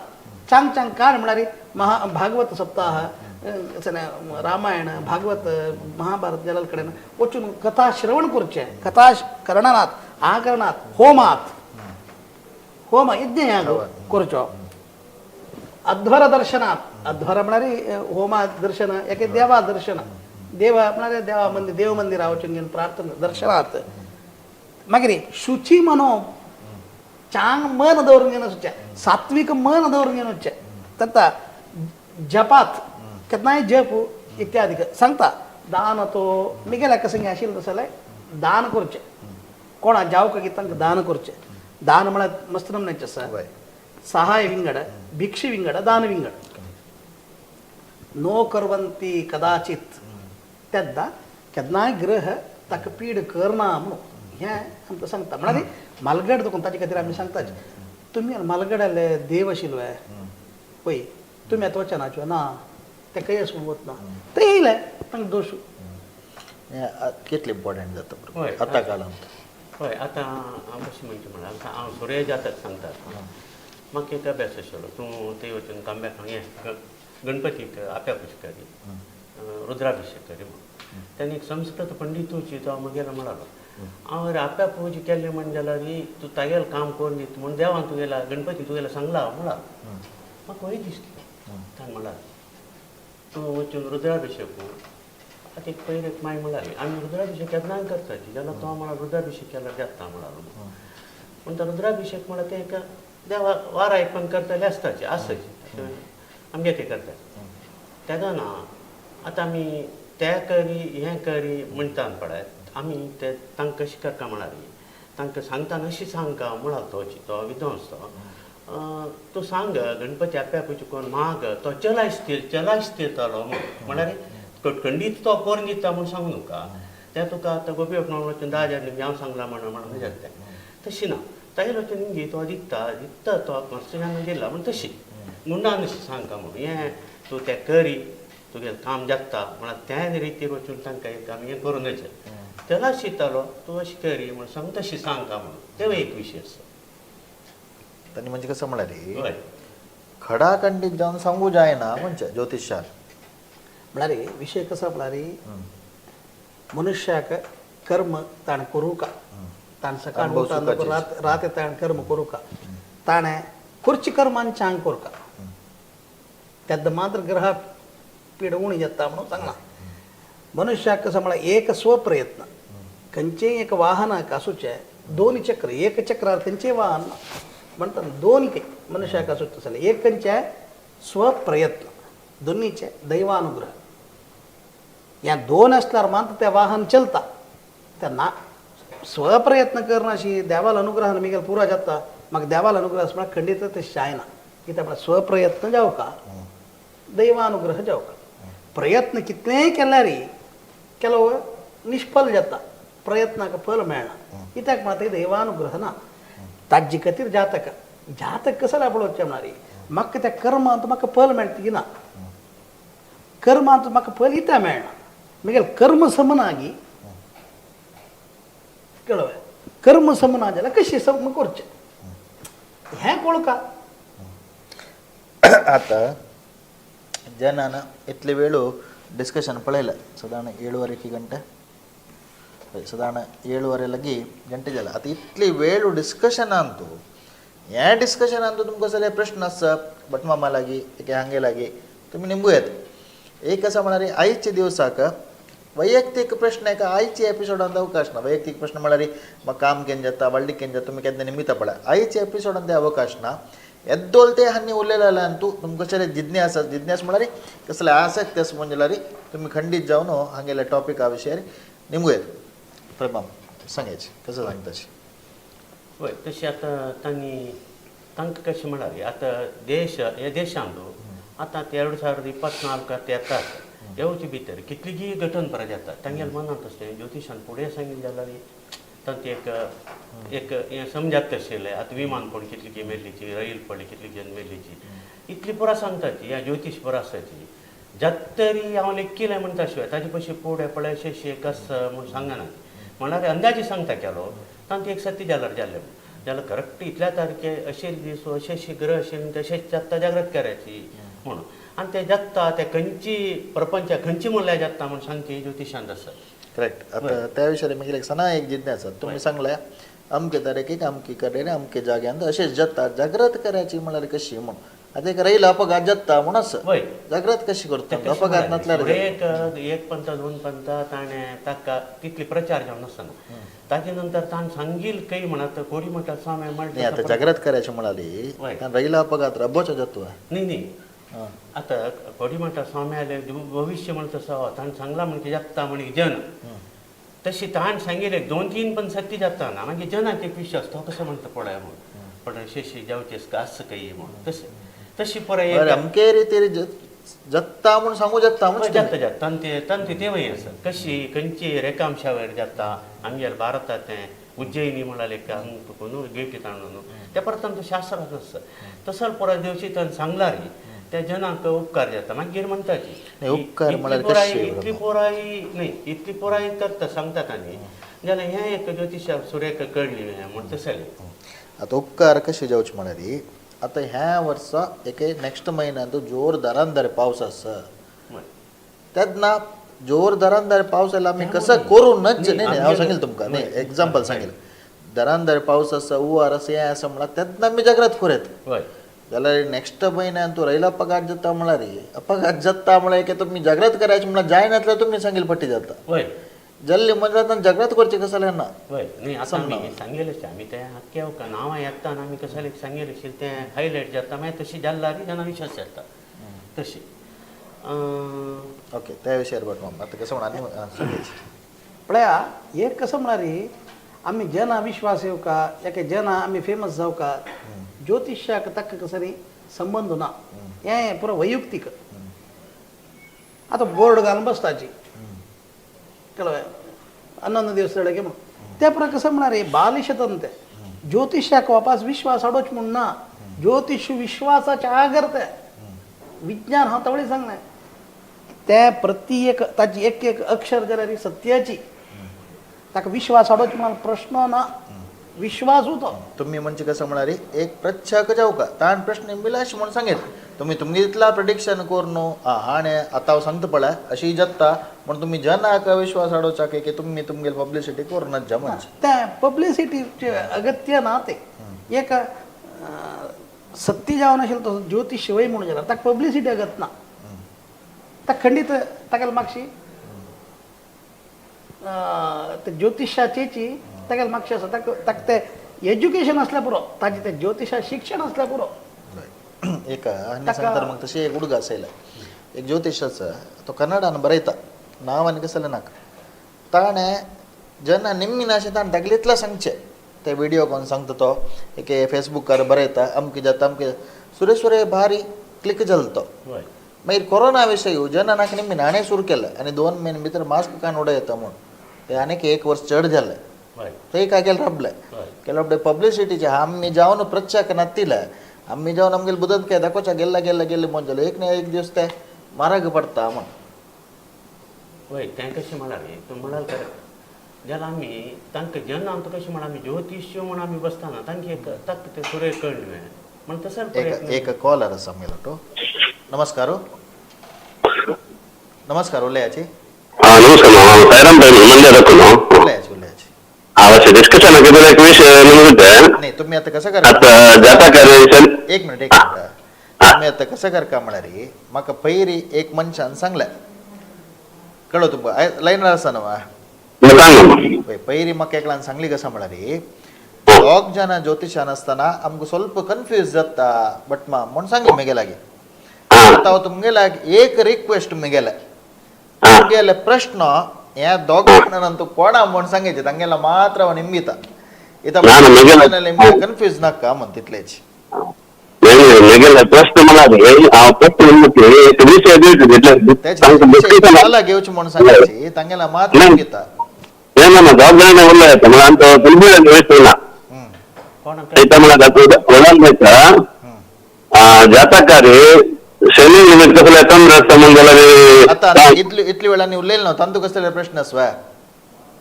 चांग चांग काळ म्हळ्यार महा भागवत सप्ताह रामायण भागवत महाभारत जाल्या कडेन वचून कथा श्रवण करचें कथा कर्णनात आकरणात होमात होम यज्ञयाग करचो. अध्वर दर्शनात, अध्वर म्हळ्यार होमा दर्शन, एके देवा दर्शन, देव म्हळ्यार देवा मंदिर, देव मंदिरा वचून घेवन प्रार्थना दर्शनात. मागीर शुची मनो, चांग मन दवरून घेवन वचचें, सात्वीक मन दवरून घेवन वचचें. तथा जपात केन्नाय जप इत्यादी सांगता. दान तो मिगेल्या कसंगी आशिल्लें तसो जाल्यार दान करचें, कोणा जावक की तांकां दान करचें. दान म्हळ्यार मस्त नमन्याचें आसा. सहाय विंगड, भिक्षे विंगड, दान विंगड. नो करवंती कदाचित तेन्ना केन्नाय ग्रह ताका पीड करना म्हणून हें आमकां सांगता. म्हळ्यार मालगड तुका ताचे खातीर आमी सांगताच, तुमी मालगडाले देव आशिल्लो पळय, तुमी आतां वचनाच्यो ना, ते खंय आसून वतना ते येयले तांकां दोश. कितलें इम्पॉर्टंट जाता हय. आतां काळांत. हय, आतां हांव कशें म्हणचें म्हळ्यार आतां हांव सूर्य जातक सांगता. म्हाका एक अभ्यास आशिल्लो, तूं थंय वचून तांब्याक हें गणपतीक आप्या पूज करी, रुद्राभिशेक करी म्हणून. तेन्ना एक संस्कृत पंडितूची तो म्हगेलो म्हणालो, हांव अरे आप्या पूज केल्लें म्हण जाल्यार तूं तागेलें काम करून दिता म्हूण देवान तुगेल्या गणपती तुगेलें सांगला म्हळा. म्हाका वय दिसलें. ताणें म्हळा तूं वचून रुद्राभिशेक कर. आतां एक पयर एक माय म्हणाली, आमी रुद्राभिशेक केन्नाय करताची जाल्यार तो म्हळा रुद्राभिशेक केल्यार जाता म्हणालो. पूण तो रुद्राभिशेक म्हळ्यार तें एक देवा वारा एक पण करतले आसताचे आसाचे आमगे ते करतात तेन्ना ना. आतां आमी ते करी हें करी म्हणटा पळय, आमी ते तांकां कशें करता म्हळ्यार तांकां सांगता अशी सांगका म्हळा. तोची तो विद्वांस तो, तूं सांग गणपती आप्या पूज करून माग, तो चलायस चलायस दितलो म्हूण. म्हळ्यार कटकंडीत तो करून दिता म्हूण सांगू नाका. तें तुका आतां गोपी वचून 10,000 निमगे हांव सांगलां म्हणून म्हणून जाता तें, तशी ना. तागेलो वचून निमगी तो दिता दिता, तो मातशें दिला म्हूण तशी गुंडान अशी सांगता म्हणून हें तूं तें करी तुगेलें काम जाता म्हळ्यार त्याच रितीर वचून तांकां एक आमी हें करून दिवचें. तेला शितालो तूं अशें करी म्हूण सांग, तशी सांगता म्हणून तें एक विशय आसा. तांणी म्हणजे कसं म्हळ्यार हय, खडाखंडीत जावन सांगू जायना म्हणजे ज्योतिशार. म्हळ्यार विशय कसो म्हळ्यार मनुष्याक कर्म ताणें करूंक, ताणें सकाळ अनुभव उठून सुखाचे. रात रात ताणें कर्म करूंक, ताणें करची कर्मान चांग करूंक, तेन्ना मात्र ग्रह पीड उणी जाता म्हणून सांगलां. मनुष्याक कसो म्हळ्यार एक स्वप्रयत्न, खंयचेय एक वाहनाक आसूचें दोन चक्र, एक चक्रार खंयचेय वाहन ना म्हणटा, दोन मनुष्याक आसूचें जाल्यार एक खंयचें स्वप्रयत्न, दोनीचे दैवानुग्रह. ह्या दोन आसल्यार मात्र तें वाहन चलता. ते ना स्वप्रयत्न करनाशी देवाल अनुग्रहान मिगेल पुरो जाता, म्हाका देवाल अनुग्रह म्हळ्यार खंडीत तशें जायना. कित्याक म्हळ्यार स्वप्रयत्न जावका, दैवानुग्रह जावका. प्रयत्न कितलेंय केल्यार ಕೆಲವು निष्फल जाता, प्रयत्नाक फल मेळना. कित्याक म्हळ्यार ते दैवानुग्रह ना. ताजे खातीर जातक जातक कसो पळोवचें म्हळ्यार म्हाका त्या कर्मांत म्हाका फल मेळटा की ना, कर्मांत म्हाका फल इत्या मेळना, मागीर कर्म समनागी कळवे कर्म समना जाल्यार कशें सम करचें हें कळका. आतां जनान इतले वेळू ಡಿಸ್ಕಷನ್ ಪಳೆಯಲ್ಲ, ಸಾಧಾರಣ 7:30 ಗಂಟೆ, ಹय, साधारण 7:30 लगी गंटे जाला. आतां इतली वेळ डिस्कशन अंतू हें डिस्कशन अंतू तुमकां सगळे प्रश्न आसा भटमामा लागीं, एके हांगे लागीं तुमी निमगू येता. एक आसा म्हळ्यार आयच्या दिवसाक वैयक्तीक प्रश्न एका आयच्या एपिसोडांत अवकाश ना. वैयक्तीक प्रश्न म्हळ्यार म्हाका काम केन्ना जाता, व्हडलीक केन्ना जाता, तुमी केन्ना निमित्ता पळय, आयच्या एपिसोडांत ते अवकाश ना. येद्दोल ते हांणी उलयलें अंतू तुमकां कसले जिज्ञास, जिज्ञास म्हळ्यार कसले आसक्त आसा म्हणजे जाल्यार तुमी खंडीत जावन हांगेल्या टॉपिका विशयार निमगू येता. प्रभाम सांगायचे कसं सांगताशी. हय, तशें आतां तांणी तांकां कशें म्हळ्यार आतां देश ह्या देशांत आतां ते 2024 आतां येतात येवचे भितर कितलीगी घटन परत येता तांगेल्या मनांत आसलें ज्योतिशान फुडें सांगिल्लें जाल्यार तांकां एक एक हें समजात आशिल्लें. आतां विमान पडलें कितली मेल्लीची, रैल पडली कितली जन मेल्लीची, इतली पुरा सांगताची ह्या ज्योतिश पुरा आसाची. जात तरी हांव लेखिलें म्हणटा शिवाय ताजे पयशे फुडें पळय अशें अशें आसा म्हूण सांगना, म्हळ्यार अंदाजे सांगता केलो तांकां एक सत्य जाल्यार जालें जाल्यार करेक्ट इतल्या तारखे अशे दीस अशे अशे ग्रह अशे तशेंच जाता जागृत करायची म्हणून. आनी ते जाता ते खंयची प्रपंच खंयची म्हणल्यार जाता म्हूण सांगची ज्योतिशांत आसा. करेक्ट. आता त्या विशयार मागीर एक सणा एक जिज्ञासा आसा. तुमी सांगले अमके तारखेक अमकी कडेन अमके जाग्यांत अशें जाता, जागृत करायची म्हळ्यार कशी म्हूण. आतां एक रयला अपघात जाता म्हूण आसा, वय जागृत कशी करता अपघात नासल्यार? एक एक पंता दोन पंता ताणें ताका तितली प्रचार जावन नासतना ताजे नंतर ताणें सांगील काही म्हणत कोडी म्हणटा स्वामी नाही, आता म्हणटा. जागृत करायची म्हणाली वय. कारण रयला अपघात रब्बोचो जातो. न्ही न्ही, आतां कोडी म्हणटा स्वामी भविश्य म्हण तसो ताणें सांगला म्हण की जाता म्हण जन तशी ताणें सांगिल्लें दोन तीन पण सत्य जाता ना, मागीर जनाक एक विश्वास तो कसो म्हणटा पळय म्हूण पण शेशी जावचें आसता काही म्हूण तशें तशी पुराय बरें, अमके रितीर जत्ता म्हूण सांगू जाता म्हूण. जाता जाता तांचे तांचे तेवूय आसा कशी खंयची रेखांशावयर जाता आमगेल्या भारतात तें उज्जयिनी म्हळ्यार एक हांगा तुका न्हू गेटी ताणून न्हू तें परत आमचें शास्त्रांत आसा तसो परत दिवची ताणें सांगला रे त्या जनांक उपकार जाता मागीर म्हणटाची नाही, उपकार म्हळ्यार कशे? इतली पुराय न्ही, इतली पुराय करता सांगता तांणी जाल्यार हें एक ज्योतिशा सुरेख कळ्ळी म्हण तशें. आता उपकार कशे जावचे म्हळ्यार आता ह्या वर्सा एके नेक्स्ट म्हयन्यांत जोर दरान पावस आसा तेन्ना जोर दरान पावस आयला आमी कसं करूं नच. न्ही न्ही, हांव सांगील तुमकां न्ही एग्जाम्पल सांगील. दरान पावस आसा, हुंवार आसा, हें आसा म्हळ्यार तेन्ना आमी जागृत करूं येता. हय. जाल्यार नेक्स्ट म्हयन्यान तूं रयला अपघात जाता म्हळ्यार अपघात जाता म्हळ्यार की तुमी जागृत करायचे म्हळ्यार जायनातल्यार तुमी सांगील पट्टी जाता हय. जल्ली म्हणजे जागृत करचे कसं ना. वय न्ही, आतां आमी सांगेलें आमी तें आख्खें वका नांवां येता आनी आमी कसलें सांगेलें तें हायलायट जाता मागीर तशी जाल्ला न्ही जेन्ना विश्वास जाता तशी. ओके, त्या विशयार भट माम आतां कसं म्हणा सांगायचें. पळया एक कसं म्हळ्यार आमी जना विश्वास येवका एका जना आमी फेमस जावका ज्योतिशाक ताका कसं न्ही संबंद ना, हें पुरो वैयक्तीक. आतां बोर्ड घालून बसताची कळ्ळें हನ್ನೊंದು दिवस म्हणून त्या पुरा कसं म्हळ्यार बालिशतन ते ज्योतिशाक वापास विश्वास हाडोच म्हूण ना, ज्योतिश विश्वासाच्या आगर ते विज्ञान हांव तवळी सांगलें ते प्रति एक ताची एक एक अक्षर जाल्यार सत्याची ताका विश्वास हाडोच म्हण प्रश्न ना, विश्वास होतो. तुम्ही म्हणजे कसं म्हणाले एक प्रच्छक जाऊ का ताण प्रश्न मिलाश म्हणून सांगेल तुम्ही तुमगे इतला प्रेडिक्शन करून हाणे आतां हांव सांगता पळय अशी जाता म्हण तुम्ही जनाक विश्वास हाडोवचा की तुम्ही तुमगेली पब्लिसिटी करूनच जा म्हणजे. त्या पब्लिसिटीचे अगत्य ना ते एक सत्य जावन आशिल्लो तो ज्योतिश वय म्हणून जाल्यार ताका पब्लिसिटी अगत ना, ताका खंडीत ताका मागशी ते ज्योतिशाचेची ताका मागशी आसा ताका ताका ते एज्युकेशन आसल्यार पुरो ताजें ते ज्योतिशा शिक्षण आसल्यार पुरो. एक आनी सांगता मग तशें एक उडगा आसयला एक ज्योतिश आसा तो कन्नडान बरयता नांव आनी कसलें नाका ताणें जेन्ना निम्मी नाशें ताणें तागेलें सांगचें ते व्हिडियो कोन सांगता तो एके फेसबुकार बरयता अमकें जाता अमकें सुरे सुरे भारी क्लिक जालो तो. वय. मागीर कोरोना विशय जेन्ना नाका निम्मी नाणें सुरू केलें आनी 2 म्हयने भितर मास्क कान उडयता म्हूण ते आनीक 1 वर्स चड जालें. वय. ते काय केलें राबलें केलं पब्लिसिटीचे आमी जावन प्रचार नातिले आमी जावन आमगेले बुदंत काय दाखोवच्या गेल्ला गेल्ला गेल्ले म्हण जालो एक ना एक दीस ते माराग पडटा म्हण. वय तें कशें म्हळ्यार तूं म्हणाल करेक्ट जाल्यार आमी तांकां जेन्ना आमकां कशें म्हण आमी ज्योतिश्य म्हण आमी बसतना तांकां एक ताका तें सुरेख कळ्ळें म्हण तसो एक एक कॉलर आसा आमगेलो तो. नमस्कार नमस्कार उलयाची. नमस्कार मामा, साईराम भाई मंड्यातून. उलयाची उलयाची. अवश्य डिस्कशन एक विषय निमगिते. नाही तुम्ही आता कसं करा आता जाता एक मिनिट एक मिनिट तुम्ही आता कसं करका म्हळ्यार म्हाका पयरी एक मनशान सांगलें कळ्ळो तुमकां लायनार आसा न्हू. सांग. पयरी म्हाका एकल्यान सांगली कसं म्हळ्यार दोग जाणां ज्योतिशान आसतना आमकां ಸ್ವಲ್ಪ कन्फ्यूज जाता बट मा म्हूण सांगली म्हगे लागीं. आतां हांव तुमगेल्या एक रिक्वेस्ट म्हगेलें तुमगेले प्रश्न ह्या दोग जाणां तूं कोणा म्हूण सांगायचे तांगेलो मात्र हांव निमगिता इतां कन्फ्यूज नाका म्हण तितलेच. प्रश्न मला प्रश्न तेच घेवचे म्हूण सांगायची तांगेला मात्र निमगिता. जबाबदारी उरला जातकारी शनी निमित्त कसले चंद्र. आता इतली इतली वेळांनी उलयलो ना तांतू कसले प्रश्न आसवा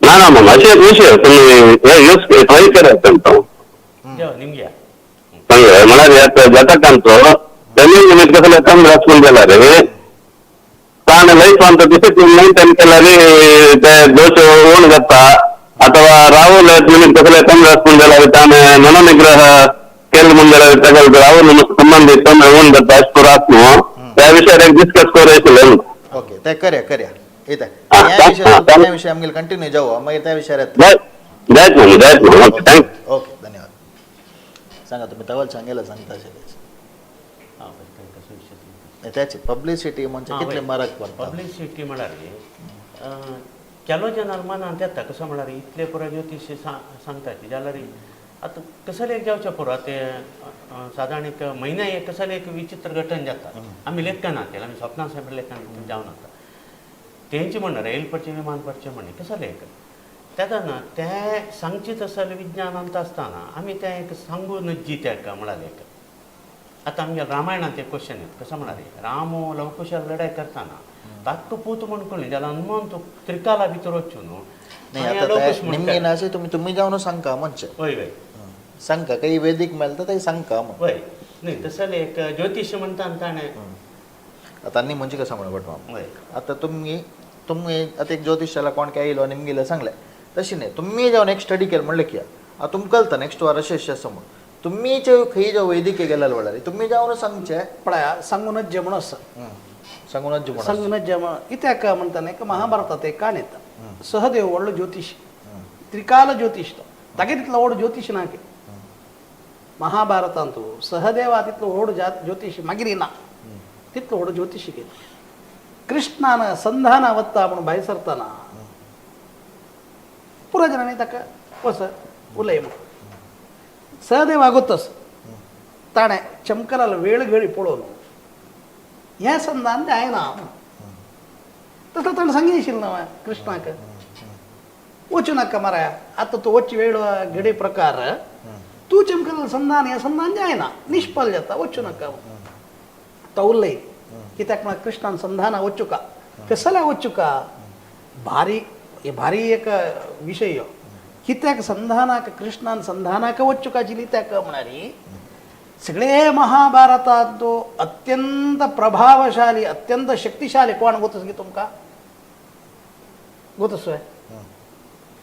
ना ना मामा अशें एक विशय तुम्ही यूज ट्राय करात तो. म्हळ्यार जातकांचो शनी निमित्त कसले चंद्र आसून जाल्यार रे ತಾನು ಲೈಫ್ ಅಂತ ಡಿಸಿಪ್ಲಿನ್ ಮೇಂಟೈನ್ केल्यार ते दोश ಓಣ್ जाता ಅಥವಾ ರಾಹುಲ್ ಕಸಲೆ ತೊಂದರೆ ಮುಂದೆ ತಾನು ಮನೋನಿಗ್ರಹ केल ಮುಂದೆ ತಗಲ್ ರಾಹುಲ್ ಸಂಬಂಧಿತ ತೊಂದರೆ ಓಣ್ जाता ಅಷ್ಟು ಆತ್ಮ त्या विषयार एक डिस्कस करायचं. ओके, ते करया करया येता. हा, ह्या हा, विशयार हा. त्या विशय आमगेले कंटिन्यू जाऊ मागीर त्या विशयार येतले. जायत मामू, जायत मामू. Okay, thanks. Okay, धन्यवाद. सांगा तुम्ही तवल सांगेला सांगता अशें. हां पळय तांकां विशय सांगता. त्याची पब्लिसिटी म्हणजे हां, कितले वय. मरक पडटा. पब्लिसिटी म्हळ्यार केलो जनार मनांत येता कसो म्हळ्यार इतले पुरो ज्योतिश सांगता ती जाल्यार आतां कसले एक जावचें पुरो ते सादारण एक म्हयन्या एक कसले एक विचित्र घटन जाता. आमी लेखन केलें, आमी स्वप्ना साहेब लेखन जावन आतां तेंचे म्हणणें रेल पडचें विमान पडचें म्हणणें कसलें एक तेन्ना तें सांगचें तसलें विज्ञानांत आसतना आमी तें एक सांगू नज्जी तेका म्हळ्यार एक आतां आमगे रामायणांत एक क्वेश्चन येता कसो म्हळ्यार रामो लवकुशाल लढाय करतना ताका पूत म्हण कळ्ळें जाल्यार हनुमान तो त्रिकाला भितर वचून नाही आता ते निमगे ना अशें तुमी तुमी जावन सांगका म्हणजे वय वय सांगका काही वैदिक मेळटा ते सांगका मग. वय न्ही तसलें एक ज्योतिश म्हणटा आनी ताणें आता न्ही म्हणजे कसं म्हणून भट. वय आता तुम्ही तुम्ही आता एक ज्योतिषाला कोण काय येयलो निमगेले सांगलें तशी न्ही तुम्ही जावन एक स्टडी केलं म्हणलें की आतां तुमकां कळटा नेक्स्ट वार अशें अशें आसा म्हणून तुम्ही जे खंय जे वैदिक गेल्यार म्हणल्यार तुम्ही जावन सांगचें. पळया सांगूनच जेवण आसा. सांगूनच जेवण आसा. सांगूनच जेवण कित्याक म्हणटा एक महाभारतात एक काण येता. सहदेव व्हडलो ज्योतिश, त्रिकाल ज्योतिश, तो तागे तितलो व्हड ज्योतिश ना की महाभारतांत सहदेवा तितलो व्हड ज्योतिश मागीर ना तितलो व्हड ज्योतिश केलो. कृष्णान संधान वता म्हणून भायर सरतना पुरो जणांनी ताका वच उलय म्हणून सहदेव आगोतच ताणें चमकलाल वेळ घडी पळोवन हें संधान जायना तसं ताणें सांगिशिल्लें ना कृष्णाक वचूं नाका माराया आतां तूं वच वेळ घडी प्रकार तूं चमकलाल संधान हें संधान जायना निष्फल जाता वचूं नाका. तो उलय कित्याक म्हळ्यार कृष्णान संधाना वचुका कसल्या वचुका भारी हे भारी एक विशय हो. कित्याक संधानाक कृष्णान संधानाक वचुका आशिल्ली त्याक म्हळ्यार सगळे महाभारतात तो अत्यंत प्रभावशाली अत्यंत शक्तिशाली कोण गोतस गी तुमकां गोतस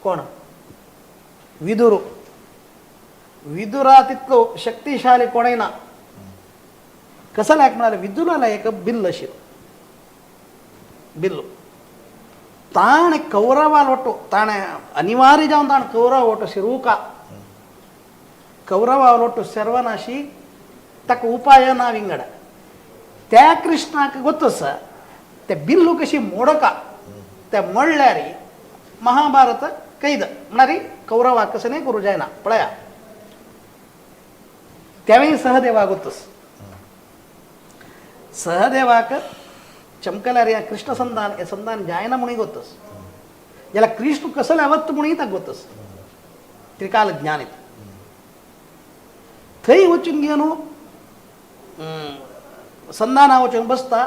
कोण विदुर. विदुरा तितलो शक्तिशाली कोणय ना. कसल्याक म्हळ्यार विदुराला एक बिल्ल आशिल्लो बिल्लू ताणें कौरवाल ಒಟ್ಟು ताणें अनिवार्य जावन ताणें कौरव ಒಟ್ಟು शिरूका कौरवाल ಒಟ್ಟು सर्वनाशी ताका उपाय ना विंगड. त्या कृष्णाक गोतस ते बिल्लू कशी मोडका ते मोडल्यार महाभारत कैद म्हळ्यार कौरवाक कसं करूं जायना पळया. त्यावेळी सहदेवा गोतस सहदेवाक चमकल्यार ह्या कृष्ण संधान हे संधान जायना म्हणून गोतस जाल्यार कृष्ण कसले आवत म्हणून ताका गोतस त्रिकाल ज्ञान येता. थंय वचून घेवन संधाना वचून बसता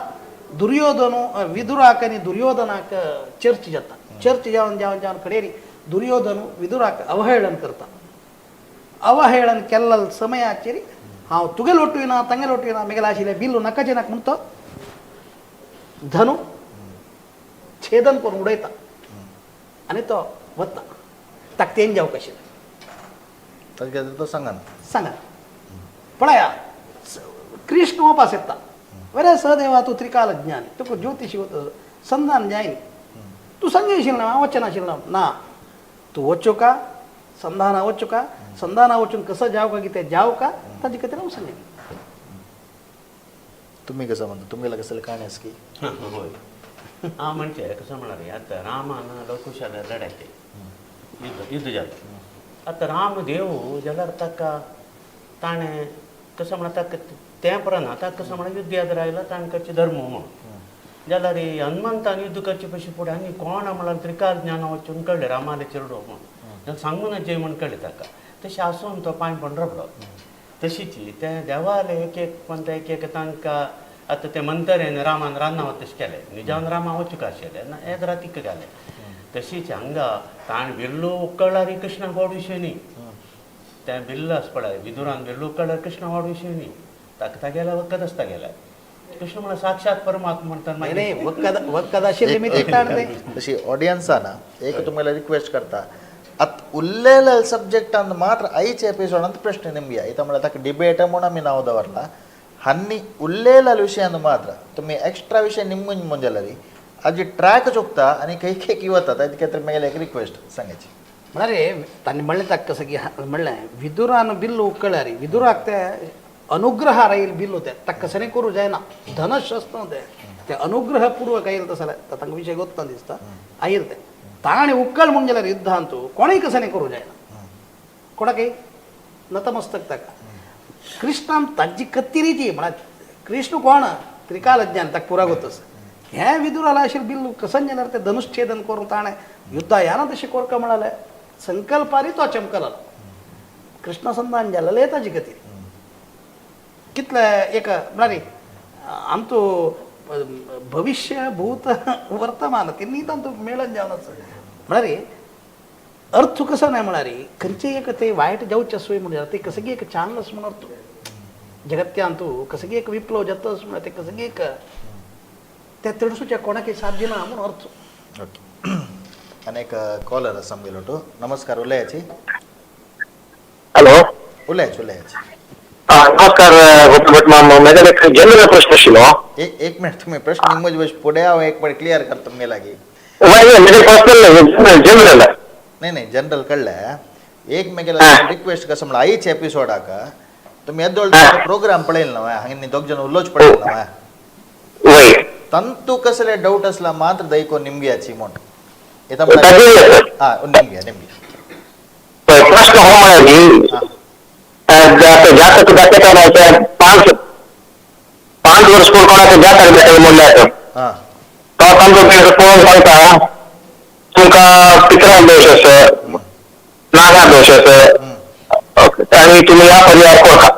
दुर्योधन विदुराक आनी दुर्योधनाक चर्च जाता. चर्च जावन जावन जावन कडेन दुर्योधन विदुराक अवहेळन करता. अवहेळन केल्ल समयाचेर हांव तुगे लोटूय ना तांगे लोटूय ना मेगेले आशिल्लें बिल्लू नाकाचें नाका म्हणटा धनु छेदन करून उडयता आनी तो वता ताका तेन जावंक आशिल्लें. ताका तो सांगा ना सांगा पळया कृष्ण वापस येता बरें सहदेवा तूं त्रिकाल ज्ञानी तुका ज्योतिशी संधान जायनी तूं सांगिशिल्लें हांव वचनाशिल्लें ना तूं वचूका संधाना वचूका संधाना वचून कसं जावं का कितें जावं का ताजे खातीर हांव सांगेन. तुम्ही कसं म्हणता तुमगेला कसले काणी आसा की वय हांव म्हणजे कसं म्हळ्यार आतां रामान लवकुशाल लढाय केली युद्ध युद्ध जालें. आतां राम देव जाल्यार ताका ताणें कसं म्हळ्यार ताका तें पळयना ताका कसं म्हळ्यार युद्ध याद रायला ताणें करचें धर्म म्हणून जाल्यार हनुमंतान युद्ध करचे पयशे फुडें आनी कोण म्हळ्यार त्रिकाल ज्ञान वचून कळ्ळें रामाले चेडो म्हणून जाल्यार सांगून जय म्हण कळ्ळें ताका तशें आसून तो पांय पडून रबलो. तशीच ते देवाले एक एक म्हणटा एक एक तांकां आतां ते मंतरेन रामान रान्ना तशें केलें निजावन रामा वचूंक आशिल्लें ना येद रातीक घालें. तशीच हांगा ताणें बिल्लो उकळ्ळार कृष्णाक व्हड विशय न्ही तें बिल्ल आसा पळय विदुरान बिल्लो उकळ्ळार कृष्णा व्हड विशय न्ही ताका तागेल्या वखद आसता गेल्या. कृष्ण म्हळ्यार साक्षात परमात्मा म्हणटा. नाही वक्कद वक्कद आशिल्ली मी ते. तशी ऑडियन्सा ना एक तुम्हाला रिक्वेस्ट करता, आत उरलेल्या सब्जेक्टान मात्र आयच्या एपिसोडांत प्रश्न निमया. इथं म्हळ्यार ताका डिबेट म्हणून आमी नांव दवरला. हांनी उरलेल्या विशयान मात्र तुमी एक्स्ट्रा विशय निमून म्हण जाल्यार आजी ट्रॅक चुकता आनी खंय खंय वता. ताचे खातीर मागीर एक रिक्वेस्ट सांगायची. म्हळ्यार तांणी म्हणलें ताका कसं की म्हणलें विदुरान बिल्लू उकळ्यारी विदुराक ते अनुग्रह राहील बिल्लू ते ताका कसं करू जायना धनशस्त्र ते ते अनुग्रह पूर्वक आयल तसं तांकां विशय गोत्ता दिसता आयल ते ताणें उक्कळ म्हूण जाल्यार युद्धांतू कोणूय कसं करूं जायना कोणाकय नतमस्तक ताका. कृष्णान ताजी कत्तिरीची म्हळ्यार कृष्ण कोण त्रिकालज्ञान ताका पुरा गोतस हें विदुराला अशें बिल्लू कसन जाल्यार ते धनुश्छेदन करून ताणें युद्धा याना तशें कोरका म्हणाले संकल्पारी तो चमकलो कृष्ण संधान जालें ताजी गती कितले एक म्हळ्यार आमचो भविष्य भूत वर्तमान तिन्ही तांतू मेळन जावन आसा. म्हळ्यार अर्थ कसो नाही म्हळ्यार खंयचे एक ते वायट जावचे आसूं म्हणल्यार ते कसं एक चांगलस म्हण अर्थ जगत्यांतू कसं एक विप्लव जातस म्हळ्यार ते कसं एक त्या तडसूच्या कोणाकय साथ दिना म्हूण अर्थ. ओके, आनी एक कॉलर आसा आमगेलो तो. नमस्कार, उलयाची. हॅलो, उलयाची उलयाची. नमस्कार गोपी भट माम, म्हजें एक जनरल प्रश्न आशिल्लो. एक मिनिट, तुम्ही प्रश्न निमज बस पुढे हांव एक मिनिट क्लियर करता तुमगे लागीं. म्हजें पर्सनल जनरल. नाही नाही, जनरल कळ्ळें. एक मेगेला रिक्वेस्ट कसं म्हणल्यार आयच एपिसोडाक तुमी येदोळ प्रोग्राम पळयलो ना हांगा दोग जण उलोवच पळयलो ना. वय ತಂತು कसले डाऊट असला मात्र दैको निमग्याची म्हण. हा निमग्या निमग्या. प्रश्न हो म्हळ्यार जातक दाखयतना 5 5 वर्ष पूण कोणाक जातक दाखयता म्हणल्यार तो तांचो पळोवन सांगता तुमकां पित्रां दोश आसा, नागा दोश आसा आनी तुमी ह्या पर्याय करता.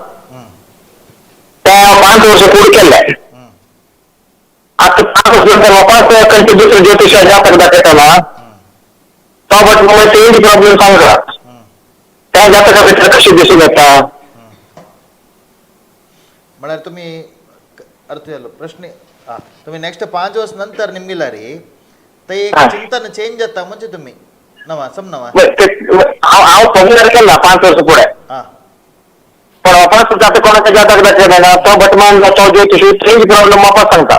ते 5 वर्ष पूर्ण केल्ले. आतां 5 वर्स नंतर वापस खंयचे दुसरे ज्योतिष जातक दाखयतना तो बट मागीर तेंच प्रॉब्लेम सांगता. त्या जातका भितर कशी दिसून येता म्हळ्यार तुमी अर्थ जालो प्रश्न. तुमी नेक्स्ट 5 वर्स नंतर निमगिला रे ते एक चिंतन चेंज जाता म्हणजे तुमी नवा सम नवा. हांव पगार केला 5 वर्स फुडें पण वापस जातक कोणाक जातक दाखयतना तो भटमान तो ज्योतिष तेंच प्रॉब्लेम वापस सांगता.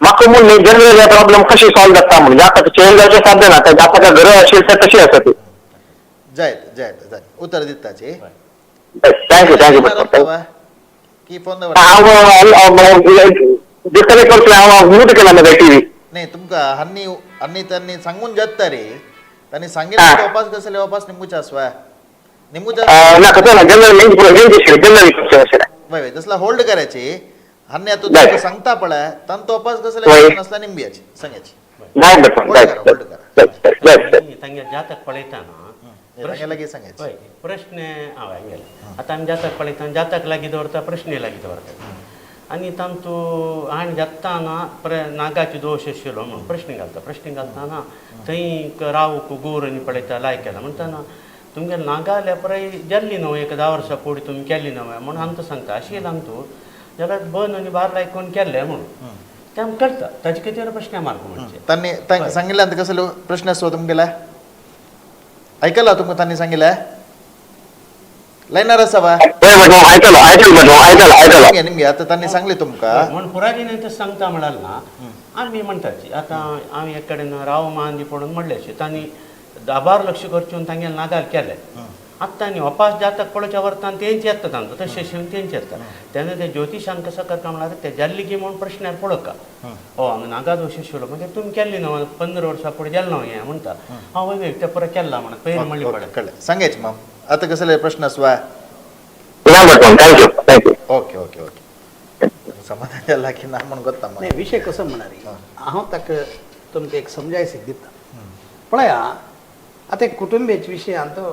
म्हाका म्हूण जनरल हे प्रॉब्लेम कशी सॉल्व जाता म्हूण जातक चेंज जावचें साध्य ना. त्या जातका गरज आशिल्ली ते तशी आसा ती. जायत जायत जायत उत्तर दिताची. Thank you thank you. की फोन हांव डिस्कनेक्ट करतलें. हांव म्यूट केला मगे टीव्ही. नाही तुमकां हांनी हांनी त्यांनी सांगून जाता रे तांणी सांगितलं वापस कसले वापस निमगूच आसवा निमगूच ना कसं ना जनरल जनरल वय जसला होल्ड करायची हांनी आता तुमकां सांगता पळय तांतो वापस कसले नसला निमग्याची सांगायची. होल्ड करा. तांगे जातक पळयतना सांगायचे प्रश्न हांव हांगेले आतां आमी जातक पळयतना जातक लागीं दवरता प्रश्न लागीं दवरता आनी तांतू आनी जाताना नागाचे दोश आशिल्लो म्हणून प्रश्न घालता. प्रश्न घालतना थंय रावूक गोर आनी पळयता लायक केला म्हणटना तुमगे नागाल्या पराय जाल्ली न्हू एक 10 वर्सां फुडें तुमी केल्ली न्हू म्हणून आमकां सांगता. आशिल्लें आमतू जाल्यार बंद आनी भार लायक कोण केल्लें म्हणून ते आमकां कळटा. ताजे खातीर प्रश्न मारप म्हणजे तांणी सांगिल्लें आतां कसलो प्रश्न आसलो तुमगेले ऐकला तुमकां तांणी सांगिल्लें लायनार आसा वा आयकलो आयकलो आयकलो आयकलो निमगे आतां तांणी सांगलें तुमकां म्हण पुराय तें सांगता म्हळ्यार ना आमी म्हणटाची. आतां आमी एक कडेन राव मान पडून म्हणलें अशें तांणी दाबार लक्ष करचें तांगेले नागाल केलें. आतां तांणी अपास जातक पळोवच्या वर्तान तेंच येता तांचो तशें तेंच येता. तेन्ना ते ज्योतिशान कसो करता म्हळ्यार ते जाल्ली की म्हूण प्रश्नार पळोवका हो हांगा नागा दोश आशिल्लो मागीर तुमी केल्ली न्हू 15 वर्सां फुडें जालें न्हू हें म्हणटा. हांव वय ते परत केल्ला म्हणून पयर म्हणली पळय कळ्ळें सांगायचें माम आतां कसले प्रश्न आसवा. Thank you thank you. Okay okay okay समाधान जाला की ना म्हूण कोत्ता. नाही विशय कसो म्हळ्यार हांव ताका तुमकां एक समजायस दिता पळया. आतां एक कुटुंबियाचे विशयान तो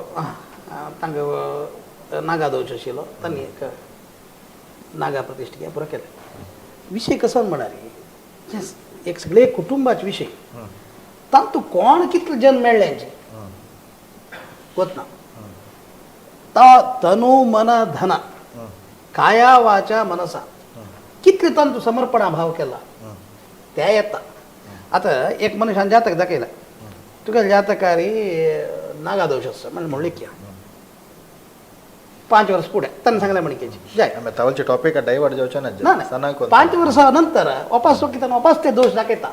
तांकां नागा दोश आशिल्लो तांणी एक नागा प्रतिश्ठा पुरो केलें. विशय कसो म्हळ्यार एक सगळे कुटुंबाचे विशय तातूंत कोण कितले जन मेळ्ळे वतना तनु मन धन काया वाचा मनसा कितले तांचो समर्पणा भाव केला ते येता. आतां एक मनशान जातक दाखयला, तुगेल्या जातकारी नागादोश आसा म्हणजे म्हणलें की 5 वर्स फुडें ताणें सांगलें म्हणकेची जाय आमी तावलचे टॉपिक डायवर्ट जावचे ना ना ना सनाक 5 वर्सां नंतर वापास तो कितें वापास ते दोश दाखयता,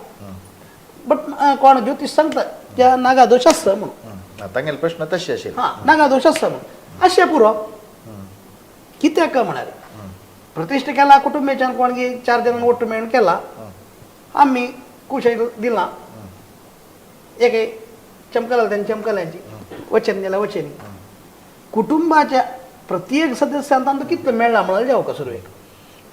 बट कोण ज्योतिश सांगता त्या नागा दोश आसा म्हणून. तांगेले प्रश्न तशे आशिल्ले. हां, नागा दोश आसा म्हणून अशें पुरो कित्याक म्हळ्यार प्रतिश्ठा केला कुटुंबेच्यान कोणगी 4 जाणांक ಒಟ್ಟು मेळून केला, आमी कुशे दिला, एक चमकला त्यांनी चमकल्यांची वचन दिला वचनी, कुटुंबाच्या प्रत्येक सदस्यान तांकां कितलो मेळ्ळा म्हळ्यार जावं का सुरवेक.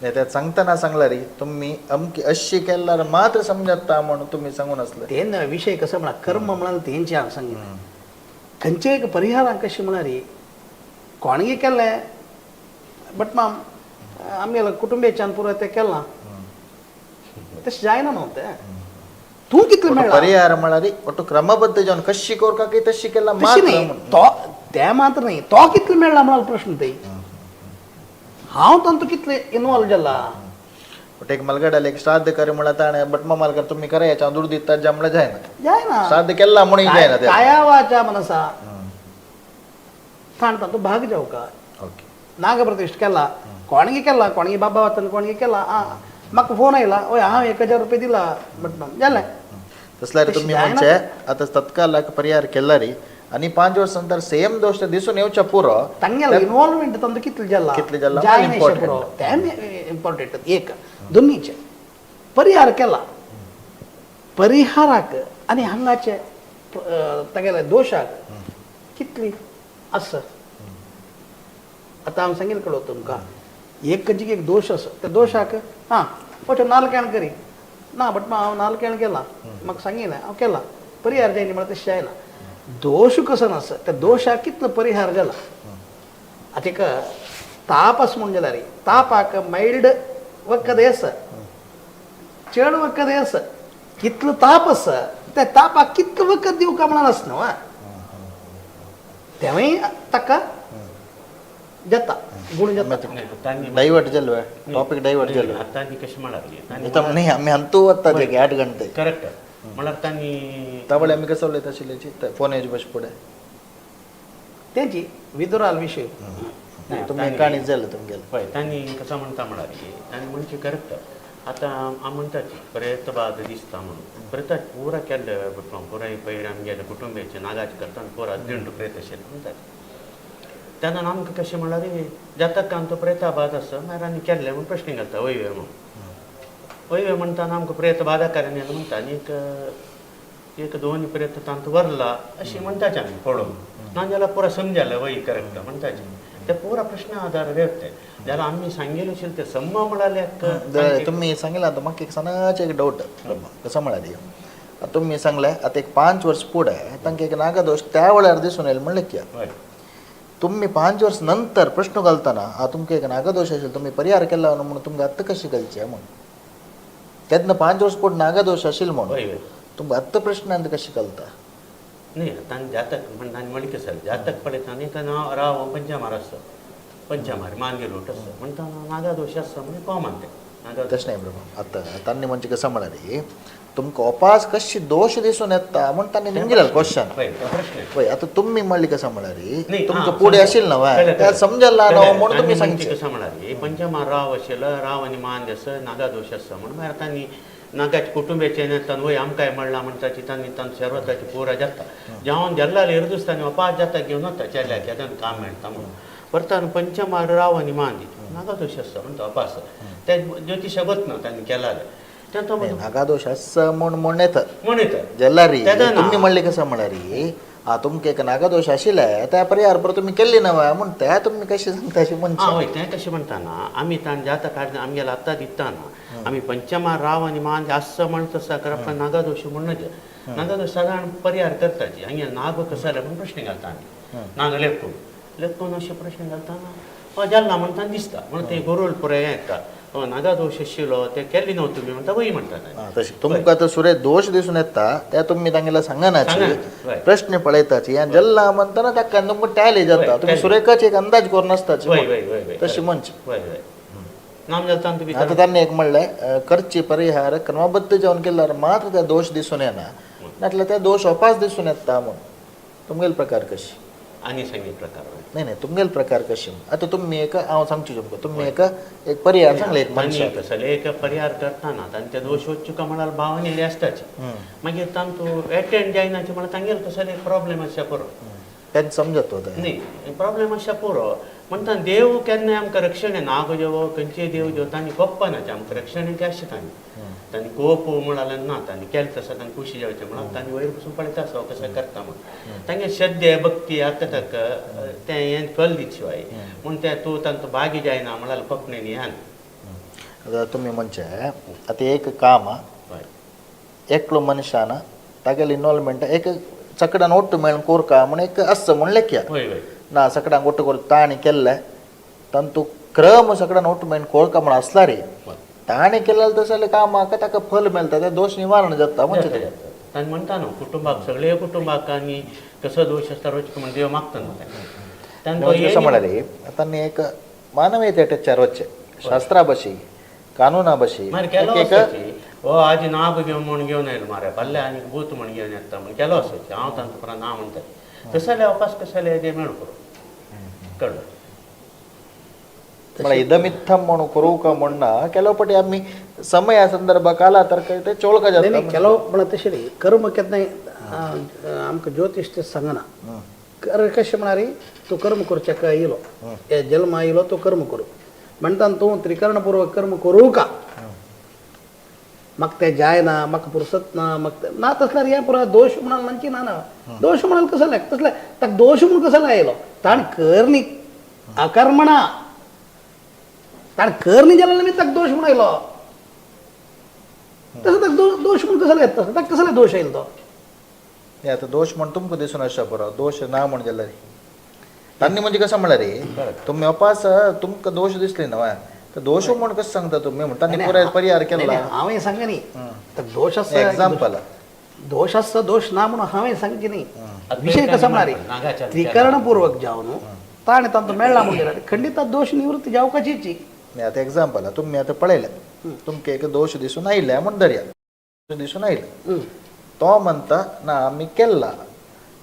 नाही त्यात सांगताना सांगला रे तुम्ही अमकी अशी केल्यार मात्र समजता म्हणून तुम्ही सांगून असले. ते न विषय कसं म्हणा कर्म म्हणाल तेंचे हांव सांगितलं खंयचे एक परिहारां कशें म्हळ्यार कोणगी केलें बट माम आमगेल्या कुटुंबेच्यान पुरो तें केलां तशें जायना न्हू तें, तूं कितलें मेळ्ळा परिहार म्हळ्यार ಒಟ್ಟು क्रमबद्ध जावन कशी कोरका की तशी केला तशें मात्र न्ही म्हणून. तो तें मात्र न्ही, तो कितलें मेळ्ळा म्हळ्यार प्रश्न ते, हांव तांतू कितलें इनवॉल्व जाला. ಒಟ್ಟು एक मलगडाले एक श्राद्ध कर म्हळ्यार ताणें बटमा मालकर तुम्ही करा याच्या दूर दितात ज्या म्हळ्यार जायना जायना श्राद्ध केला म्हणून जायना ते. काया वाचा मनसा ताण तांतू भाग जावं का. ओके नागप्रतिष्ठ केला कोणगी केला कोणगी बाबा वतन कोणगी केला, म्हाका फोन आयला ओय हांव 1000 रुपये दिला बट जालें. तसल्यार तशें तुम्ही जायना. म्हणजे आता तत्कालाक परिहार केला रे आणि 5 वर्स नंतर सेम दोश दिसून येवच्या पुरो तांगेलो इन्वॉल्वमेंट तांचो कितलें जाला कितलें जाला जायना important. पुरो तें इम्पॉर्टंट. एक दोन्हीचे परिहार केला, परिहाराक आनी हांगाचे तागेल्या दोशाक कितली आसा. आतां हांव सांगील कडो तुमकां एक खंयची एक दोश आसा त्या दोशाक हां वचो नाल केण करी ना बट हांव नाल केण केला म्हाका सांगिलें हांव केला परिहार जायना म्हळ्यार तशें जायना. दोश कसो नासा त्या दोशाक कितलो परिहार जाला. आतां एक ताप आसा म्हूण जाल्यार तापाक मायल्ड वखद आसा, चड वखद आसा, कितलो ताप आसा त्या तापाक कितलो वखद दिवका म्हणून आसना न्हू तेंवूय ताका जाता गुण जाता. डायवर्ट जालो टॉपिक डायवर्ट जालो. तांणी कशें म्हळ्यार न्ही आमी अंतू वता ते 8 घंटे करेक्ट म्हळ्यार तांणी तावळे आमी कसो उलयता आशिल्ल्याची फोन येवचे बस फुडें तेजी विदुराल विशय तुमी काणी जालें तुमगेलें. हय तांणी कसो म्हणटा म्हळ्यार तांणी म्हणचें करेक्ट. आतां आमी म्हणटात प्रेत बाद दिसता म्हणून प्रेताक पुरा केल्ले पुराय पयर आमगेले कुटुंबेचे नागाचे करता पुरा दिंड प्रेत अशें म्हणटात. तेन्ना आमकां कशें म्हळ्यार जातक आमचो प्रेता बाद आसा मागीर आनी केल्लें म्हूण प्रश्न घालता वयवे म्हणून. वयवे म्हणटाना आमकां प्रेत बादा कारण म्हणटा आनी एक 2 प्रेत तांतू वरला अशें म्हणटाचे आमी पळोवन ना जाल्यार पुरा समजालें वय करेक्ट म्हणटाचे ते पुरा प्रश्न आदार ते जाल्यार आमी सांगिल्लें आशिल्लें तें सम्म म्हळ्यार तुम्ही सांगितलं आता म्हाका एक सणाचे एक डावट कसं म्हळ्यार तुम्ही सांगलें आता एक 5 वर्स फुडें तांकां एक नागादोश त्या वेळार दिसून येयलो म्हणलें की हय तुम्ही 5 वर्स नंतर प्रश्न घालतना हा तुमकां एक नागादोश आशिल्लो तुम्ही परिहार केला म्हणून तुमकां आत्तां कशें घालचें म्हणून तेन्ना 5 वर्स फुडें नागादोश आशिल्लो म्हणून तुमकां आत्तां प्रश्न आनी कशें घालता. न्ही तांणी जातक म्हण तांणी म्हणलें कशें जातक पळयता न्ही नांव राव पंचमार आसता पंचमार मानगे लोट आसता म्हणटा नागादोश आसता म्हणजे कॉमन तें. तशें न्ही प्रभू आतां तांणी म्हणजे कसं म्हळ्यार तुमकां ओपास कशी दोश दिसून येता म्हण तांणी निमगिला क्वेश्चन. पळय आतां तुमी म्हणली कसं म्हळ्यार तुमकां पुढे आशिल्लें न्हय तें समजला न्हू म्हणून तुमी सांगचें. कसं म्हळ्यार पंचमार राव आशिल्लो राव आनी मान आसा नागादोश आसा म्हणून मागीर तांणी नागाचे कुटुंबेचे तांणी वय आमकांय म्हणलां म्हणटाची तांणी तांचो शर्वताची पुरा जाता जावन जाल्ला इर्दूस तांणी पांच जाता घेवन वता चेल्याक केदान काम मेळटा म्हणून परतान पंचमार राव आनी मान नागादोश आसा म्हणटा अपास ते ज्योतिशा वतना तांणी केला नागादोश आसा म्हूण म्हण येता म्हण येता जाल्यार तुमी म्हणलें कसं म्हळ्यार हा तुमकां एक नागादोश आशिल्ले त्या परिहार परत तुमी केल्ली न्हय म्हूण त्या तुमी कशें सांगता अशें म्हणचें. हय तें कशें म्हणटा ना आमी ताण जाता काडना आमगेले आत्तां दिता ना आमी पंचमार राव आनी मान आसा म्हण तसो करप नागादोश म्हणून नागादोश सादारण परिहार करताची हांगे नाग कसो जाल्यार म्हूण प्रश्न घालता आमी नाग लेखून लेखून अशें प्रश्न घालतना जाल्ला म्हणटा दिसता म्हणून ते गोरोल पुराय येता नागादोश आशिल्लो ते केल्ले न्हू तुमी म्हणटा वय म्हणटा. तशें तुमकां आतां सुरे दोश दिसून येता त्या तुमी तांगेल्या सांगनाची प्रश्न पळयताची आनी जल्ला म्हणटना ताका तुमकां टॅली जाता तुमी सुरेकाच एक अंदाज करून आसताची तशें म्हणचें. ना जाल्यार तांतू भितर आता त्यांनी एक म्हणलंय, करची परिहार क्रमबद्ध जावन केल्यार मात्र त्या दोश दिसून येना, नाटल्यार त्या दोश अपास दिसून येता म्हणून. तुमगेल प्रकार कशी? आनी सांगी प्रकार नाही नाही, तुमगेल प्रकार कशी? आता तुम्ही एक हांव सांगचो तुमकां, तुम्ही एक एक परिहार सांगले एक तांणी मनशाक. कसले एक परिहार करतना तांचे दोश वच्चुका म्हळ्यार भावान इल्ले आसताचे, मागीर तांतू एटेंड जायनाचे म्हळ्यार तांगेल कसले एक प्रॉब्लेम आसच्या पुरो. तेंच समजत होता न्ही, प्रॉब्लेम आसच्या पुरो म्हणटा देव केन्नाय आमकां रक्षण नाग जेवो खंयचे देव जेव तांणी कोप्पानाचे आमकां रक्षण आसता तांणी तांणी कोप म्हणाले ना, तांणी केलें तसं तांणी खुशी जावचें म्हणून तांणी वयर पसून पळयता आसा कशें करता म्हणून. तांगे श्रद्धे भक्ती आतां ताका तें हें फल दीत शिवाय म्हूण तें तूं तांचो भागी जायना म्हळ्यार कोंकणीन ह्यान. आता तुमी म्हणचे आतां एक काम एकलो मनशान तागेले इन्वॉल्वमेंट एक सगळ्यान ಒಟ್ಟು मेळून कोरका म्हण एक आसता म्हण लेखया. हय हय. ना सगळ्यांक ಒಟ್ಟು कोर ताणें केल्लें तांतू क्रम सगळ्यान ಒಟ್ಟು मेळून कोरका म्हण आसला रे, ताणें केलें तसलें कामाक ताका फल मेळटा, ते दोश निवारण जाता म्हणचे तें. तांणी म्हणटा न्हू कुटुंबाक सगळे कुटुंबाक आनी कसो दोश आसता रोज म्हण देव मागता न्हू तांकां. म्हणजे कसं म्हळ्यार तांणी एक मानवीय टच्चार वचचे शास्त्रा बशी कानूना बशी मागीर केलो एक आसाची हो आजी नाग घेवन म्हण घेवन आयलो मारे फाल्यां आनी भूत म्हण घेवन येता म्हण केलो आसाची हांव तांकां परत ना म्हणटा तशें जाल्यार अपास कशें जाल्यार तें मेळूं पुरो कळ्ळें. म्हळ्यार इदमित्थम म्हणून करूं का म्हण ना ಕೆಲವು ಪटी आमी समय संदर्भ काला तर काय ते चोळका नाही जाता. नाही, ಕೆಲವು म्हळ्यार तशें न्ही, कर्म केन्नाय आमकां ज्योतिश तें सांगना. कर कशें म्हळ्यार तूं कर्म करच्याक येयलो, हे जल्मा येयलो तूं कर्म करूं म्हणटा, तूं त्रिकरणपूर्वक कर्म करूं का म्हाका तें जायना, म्हाका पुरसत ना, म्हाका तें ना तसल्यार हें पुरो दोश म्हणाल म्हणची ना ना दोश म्हणाल कसो लाग तसले ताका दोश म्हूण कसो आयलो? ताणें करणी अकर्मणा ताणें करणी जाल्यार मी ताका दोश म्हूण आयलो, तसो ताका दोश म्हूण कसो येता? ताका कसलो दोश आयलो तो? हे आता दोश म्हण तुमकां दिसून आसा बरो दोश ना म्हण जाल्यार तांणी म्हणजे कसं म्हळ्यार रे तुमी अपास तुमकां दोश दिसले ना तर दोश म्हण कसं सांगता तुमी म्हण तांणी पुराय परिहार केला. हांवें सांगलें न्ही तर दोश आसा एक्झाम्पल दोश आसा दोश ना म्हणून हांवें सांगचे न्ही. आतां विशय कसो म्हळ्यार नागाच्या त्रिकरणपूर्वक जावन ताणें तांचो मेळ्ळा म्हणल्यार खंडीत दोश निवृत्ती जावपाचीच. आता एक्झाम्पल तुमी आतां पळयलें तुमकां एक दोश दिसून आयिल्ले म्हण धरया दिसून आयले, तो म्हणटा ना आमी केल्ला,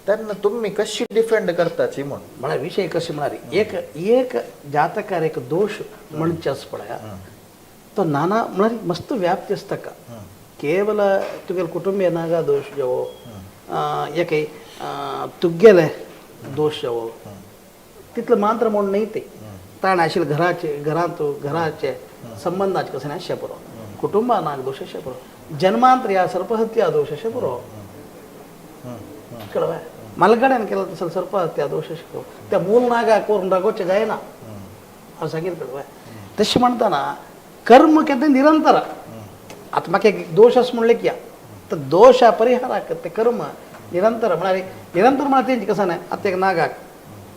तेन्ना तुमी कशी डिफेंड करताची म्हण. म्हळ्यार विशय कशें म्हळ्यार एक एक जातकार एक दोश म्हणचे आसा पळय तो नाना म्हळ्यार मस्त व्याप्ती आसता ताका. केवल तुगेले कुटुंबीय नागा दोश जावो, एक तुगेले दोश जावो, तितले मात्र म्हूण न्ही ते ताणें आशिल्ले घराचे घरांत घराचे संबंदाचे कशें आसचें पुरो, कुटुंबा नाग दोश आसचें पुरो, जन्मांतर ह्या सर्पहत्या दोश अशें पुरो, कळ्ळें? मलगड्यान केला तसो सर्पहत्या दोश अशें पुरो, त्या मूल नागा करून रागोवचें जायना हांव सांगीन, कळ्ळें? तशें म्हणटना कर्म केन्ना निरंतर आतां म्हाका एक दोश आसा म्हणलें की तर दोशा परिहाराक ते कर्म निरंतर म्हळ्यार निरंतर म्हळ्यार तेंचे कसं ना आतां एक नागाक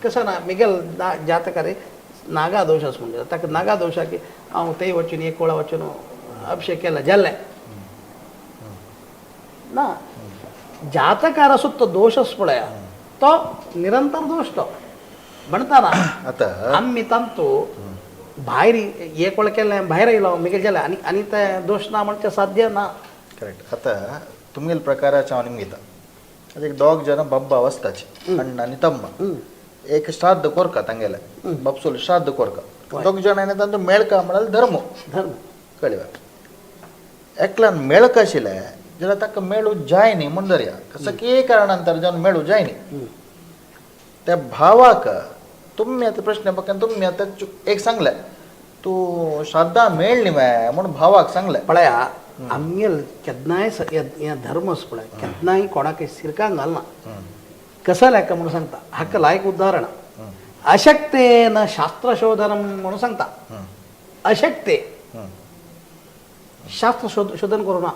कसं ना मिगेल जातकारे नागा दोश आसा म्हणजे ताका नागा दोशाक हांव थंय वचून एक कोळा वचून अभिषेक केला जालें ना. जातकार आसो तो दोश आसा पळया तो निरंतर दोश तो म्हणटाना आतां आमी तांतू भायर एक वेळ केलें भायर येयलो मिगेल जालें आनी आनी ते दोश ना म्हणचें साध्य ना. करेक्ट. आतां तुमगेले प्रकाराचे हांव निमगिता आतां एक दोग जाणां बाब्बा वचताची अण्णा आनी तम्मा एक श्राद्ध कोरका तांगेले बापसोल श्राद्ध कोरका दोग जाण आनी तांचो मेळका म्हळ्यार धर्म धर्म कळ्ळें? एकल्यान मेळका आशिल्लें जाल्यार ताका मेळूं जाय न्ही म्हण धरया कसं कितें कारणान तर जावन मेळूं जाय न्ही त्या भावाक तुमी आतां प्रश्न पडटा तुमी आतां एक सांगलें तूं श्राद्धा मेळ न्ही मरे म्हूण भावाक सांगलें. पळया आमगेल केन्नाय हे धर्म आसा पळय केन्नाय कोणाकय सिरकांक घालना कसो लेखा म्हणून सांगता हाका लायक उदाहरण अशक्तेन शास्त्रशोधनम म्हणून सांगता. अशक्ते शास्त्र शोधन करूं ना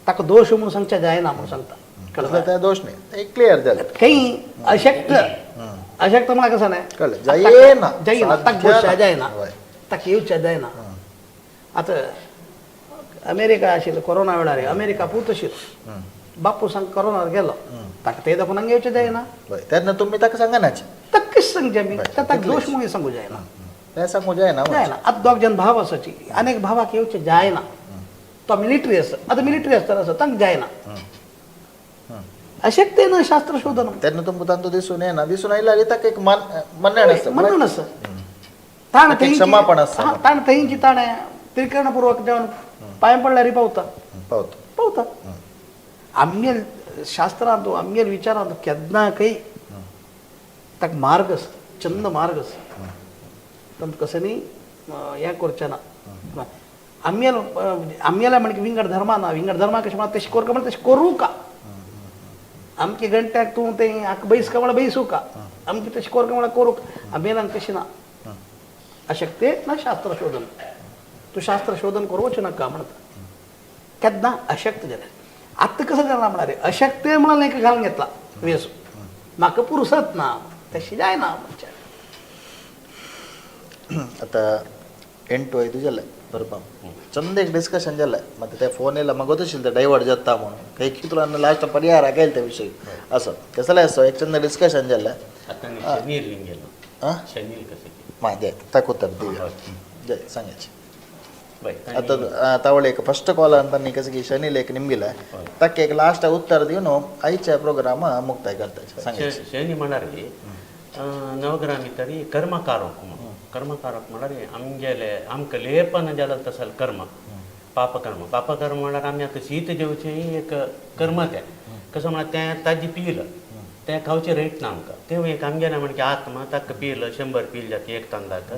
ताका दोश म्हणून सांगचे जायना म्हणून सांगता. कसलो ते दोश न्ही ते क्लियर जालें. खंय अशक्त अशक्त म्हळ्यार कसं नाही कळ्ळें जायना जायना ताका साध्य गोश्या ना. जायना हय. ताका येवच्या जायना. आतां अमेरिका आशिल्लो कोरोना वेळार अमेरिका पूत आशिल्लो बापूस सांग कोरोनार गेलो ताका ते दाखोवन हांगा येवचें जायना. हय तेन्ना तुमी ताका सांगनाचे ताका कशें सांगचें आमी हय, ताका तितलेंच. दोश म्हणून सांगू जायना. तें सांगूंक जायना. जायना. आतां दोग जाण भाव आसाची, आनी एक भावाक येवचें जायना, तो मिलिटरी आसा. आतां मिलिटरी आसतना आसा तांकां जायना. अशक्य ना शास्त्र शोधन. तेन्ना तुमकां तांचो दिसून येना, दिसून आयल्यार ताका एक मान्य आसता, म्हणून आसा ताणें एक क्षमापण आसता. ताणें थंयची ताणें त्रिकरणपूर्वक जेवन पांय पडल्यार पावता, पावता पावता. आमगेल शास्त्रांत आमगेल विचारांत केन्ना खंय ताका मार्ग आसता, चंद मार्ग आसता. तांकां कसं न्ही हें करचें ना. आमगेल आमगेल्या म्हणजे विंगड धर्मा ना, विंगड धर्मा कशें म्हणटा तशें कोरका म्हणटा तशें करूं का. आमचे घंट्याक तूं तें आक बैस का म्हळ्यार बैसू का, आमचे तशें कोरका म्हळ्यार करूं का. आमगेल्यान कशें ना. अशक्य ना शास्त्र शोधन. तूं शास्त्र शोधन करूच नाका म्हणटा केन्ना अशक्त जालें. आतां कसं जालां म्हळ्यार अशक्य म्हळ्यार एक घालून घेतला वेस, म्हाका पुरसत ना, तशें जायना मनशाक. आतां 8:05 जालें बरोबर, चंद एक डिस्कशन जालें. मागीर ते फोन येयला म्हाका गोत ते डायवर्ट जाता म्हणून काही तुला लास्ट परिहार केले त्या विशयी असो कसलें असो एक चंद डिस्कशन जालें. आतां शनील गेलो, शनील कसं मा दे ताका उत्तर दिवया, जय सांगायचे. आता आता तावळ एक फर्स्ट कॉल ಅಂತ कसं की शनी लेख निमगिला ताका एक लास्ट उत्तर दिवन आयच्या प्रोग्राम मुक्ताय करता सांगायचे. शनी म्हळ्यार नवग्रह तरी कर्मकारक म्हणून, कर्मकारक म्हळ्यार आमगेले आमकां लेपन जालें तसलें कर्म, पापकर्म. पापकर्म म्हळ्यार आमी आतां शीत जेवचें एक कर्म तें कसं म्हळ्यार तें ताजें पिलं तें खावचें रेट ना आमकां. तें एक आमगेलें म्हणजे आत्मा ताका पिलं 100 पील जाता एक तांदळाक,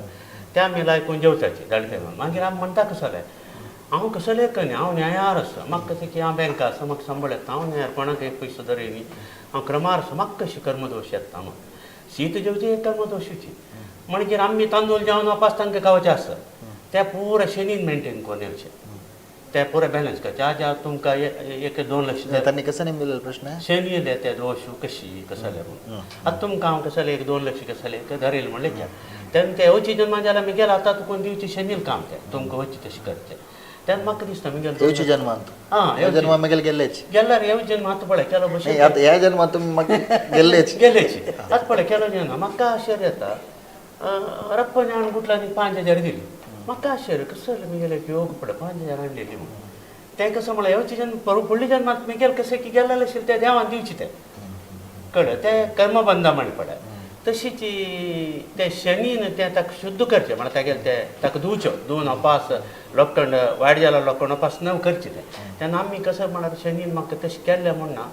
तें आमी लायकून जेवताचें धाडटे. मागीर आमी म्हणटा कसलें हांव कसलें कन्ही, हांव न्यायार आसा, म्हाका कशें की हांव बँका आसा, म्हाका सांबाळ येता, हांव न्यायार कोणाक एक पयसो दर न्ही, हांव क्रमार आसा, म्हाका कशें कर्मदोश येता. म्हाका शीत जेवचें एक कर्मदोशूची. मागीर आमी तांदूळ जेवन वापास तांकां खावचें आसा तें पुरा शनीन मेंटेन करून येवचें, तें पुरा बॅलन्स करचें. आज तुमकां एक 2 लक्ष त्यांनी कसं नाही मिळेल प्रश्न शनी येयले ते दोश कशी कसले म्हणून. आतां तुमकां हांव कसले 1-2 लक्ष कसले धरेल म्हणलें तेन्ना ते येवची जन्मा जाल्यार आमी गेला आतां तुका दिवची शनील काम तें तुमकां वचचें तशें करचें. तेन्ना म्हाका दिसता मी गेलो येवची जन्मांत हां जन्मा मागीर गेल्लेच गेल्यार येवची जन्म आतां पळय केलो भशेन आता ह्या जन्मात तुमी मागीर गेल्लेच गेलेच. आतां पळय केलो जन्म म्हाका आश्चर्य येता, रप्पन हाणून गुटलांनी 5,000 दिली. म्हाका आश्चर्य कसं मी गेले योग पळय 5,000 आणलेली म्हणून. तें कसं म्हळ्यार येवची जन्म फुडली जन्मात मी गेले कशें की गेल्लें आशिल्लें त्या देवान दिवची तें कळ्ळें तें कर्मबंधा म्हण पळय. तशीच ते शनीन तें ताका शुद्ध करचें म्हळ्यार तागेलें तें ताका धुवच्यो, धुवन अपास लोखंड वायट जाल्यार लोखंड अपास नव करचें तें. तेन्ना आमी कसं म्हळ्यार शनीन म्हाका तशें केल्लें म्हण ना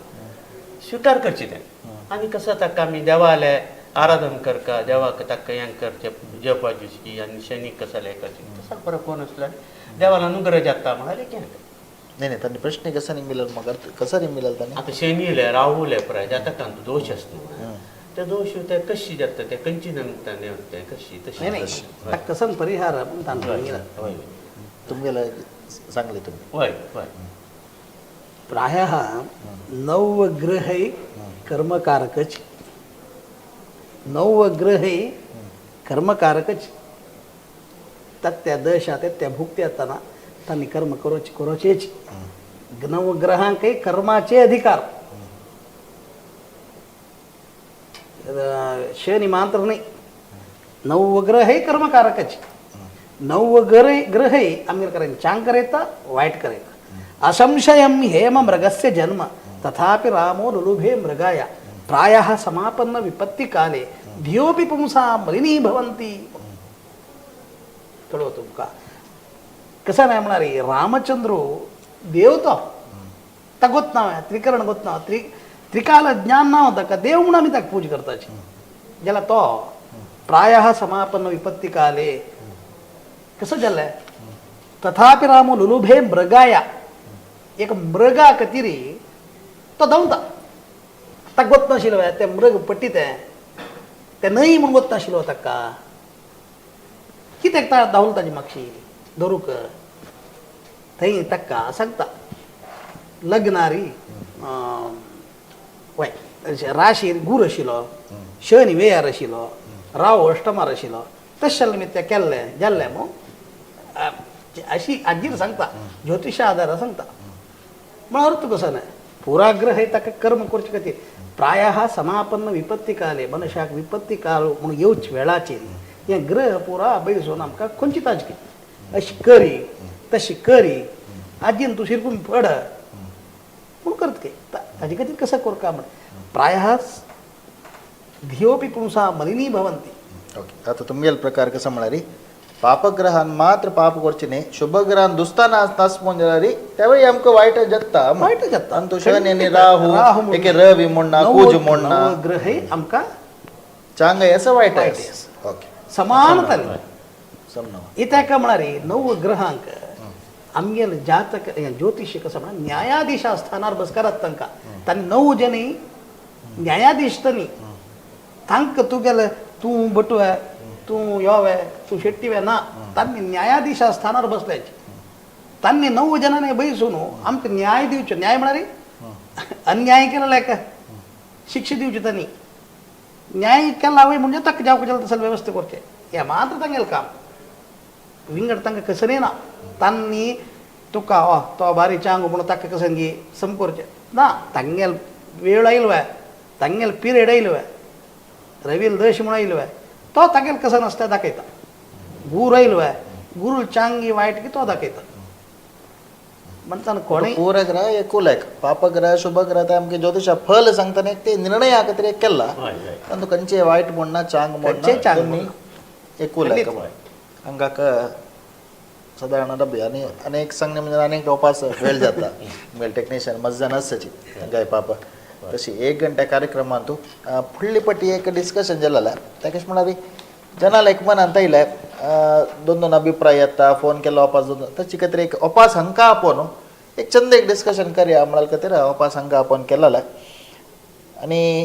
स्विकार करचें तें. आनी कसं ताका आमी देवालें आराधन करका, देवाक ताका हें करचें जेवपा दिवची आनी शनीक कसलें हें करचें तसो फरक कोण आसल्यार देवाला अनुग्रह जाता म्हळ्यार हें. नाही नाही त्यांनी प्रश्न कसा नाही मिळेल मग कसं नाही मिळेल त्यांनी. आतां शनी राहुल पळय जाता तांचो दोश आसता ते दोश ते कशी जाता ते कंची निमतान ते कशी तशी नाही नाही कसं परिहार पण तांकां हय तुमगेला सांगले तुम्ही. हय हय. प्रायः नवग्रहै कर्मकारकच, नवग्रहै कर्मकारकच. तत्या दशा त्या भुक्ती असताना त्यांनी कर्म करोचे करोचेच. नवग्रहांकही कर्माचे अधिकार, शनी मात्र नाही, नवग्रह कर्मकारकच. नवग्रह ग्रहे आमगेर करेन चांग करयता वायट करयता. असंशयं हेम मृगस्य जन्म तथापि रामो लुलुभे मृगाय प्रायः समापन्न विपत्तिकाले धियोपि पुंसा मलिनी भवन्ति. कळव तुमकां कसं नाही म्हणणार रामचंद्र देव तो ताका गोत नांव त्रिकरण गोत नांव त्रिकाल ज्ञान नाव ताका देव म्हणून आमी ताका पूज करताची जाल्यार तो प्रायः समापन्न विपत्तिकाले कसं जालें तथापि रामो लुलुभे मृगाया एक मृगा खातीर तो धांवता. ताका गोत नाशिल्लो तें मृग पट्टी तें तें न्हय म्हूण गोत नाशिल्लो ताका कित्याक धांवलो ताजी मागशी धरूंक थंय ताका सांगता लग्नारी वय राशीर गूर आशिल्लो, शनी वेयार आशिल्लो, राव अष्टमार आशिल्लो, तशें जाल्यार तें केल्लें जाल्लें म्हूण अशी आजीर सांगता ज्योतिशा आधारा सांगता. म्हळ्यार अर्थ कसो न्हय पुराग्रह हे ताका कर्म करचे खातीर प्रायः समापन्न विपत्तिकाले मनशाक विपत्तिकाल म्हणून येवच वेळाचेर हे ग्रह पुरा बैसून आमकां खंयची की अशी करी तशी करी आजीन तूं शिरकून पड पूण करत की ताजे खातीर कसं करका म्हण प्रायः धियोपी पुंसा मलिनी भवन्ति. ओके, आता तुमगेल प्रकार कसं म्हळ्यार पापग्रहान मात्र पाप करचे न्ही, शुभग्रहान दुस्ताना तास जाल्यार त्यावेळी आमकां वायट जगता. वायट जाता. आनी तो शनी आनी राहू एके रवी म्हणना कुज म्हणना ग्रह आमकां चांग असं वायट वायट आसा. ओके, समानताने समजलो. इत्याक म्हळ्यार नव ग्रहांक आमगेले जातक ज्योतिष कसं म्हळ्यार न्यायाधीशा स्थानार बसकारात तांकां तांणी नव जनी न्यायाधीश तनी तांकां तुगेले तूं बटवे तूं योवे तूं शेट्टीवे ना, तांणी न्यायाधीशा स्थानार बसल्याचे तांणी नव जनांनी बैसून आमकां न्याय दिवचो. न्याय म्हळ्यार अन्याय केलेलो एका शिक्षा दिवची तांणी. न्याय केला वय म्हणजे ताका जावंक जाल्यार तसले व्यवस्था करचें हें मात्र तांगेलें काम. विंगड तांकां कसलें ना तांणी तुका ओ तो बारी चांग म्हणून ताका कसं गी सम करचें ना. तांगेल वेळ आयलो तांगेल पिरियड आयलो रवील दश म्हणून आयलो तो तागेल कसं नासता दाखयता. गुरू आयलो गुरू चांगी वायट की तो दाखयता. म्हणटाना कोणूय पूरग्रह एकूल एक पापग्रह शुभग्रह ते आमगे ज्योतिष फल सांगतना एक ते निर्णय खातीर एक केला. हय हय. अंतु खंयचे वायट म्हणना चांग खंयचेय चांग म्हणना एकूल एक खंडीत. हांगाक सादारण रबी आनी अनेक सांगणे म्हणजे अनेक उपास वेळ जाता. आमगेले टेक्निशियन मज्जा नासची गाय पापा तशी एक घंट्या कार्यक्रमांतू फुडली पटी एक डिस्कशन जालें ताका कशें म्हळ्यार जनाला एक मनांत आयलें दोन दोन अभिप्राय येता फोन केलो अपास दोन ताचे खातीर एक अपास हांकां आपोवन एक चंद एक डिस्कशन करया म्हळ्यार खातीर अपास हांकां आपोवन केलेलें. आनी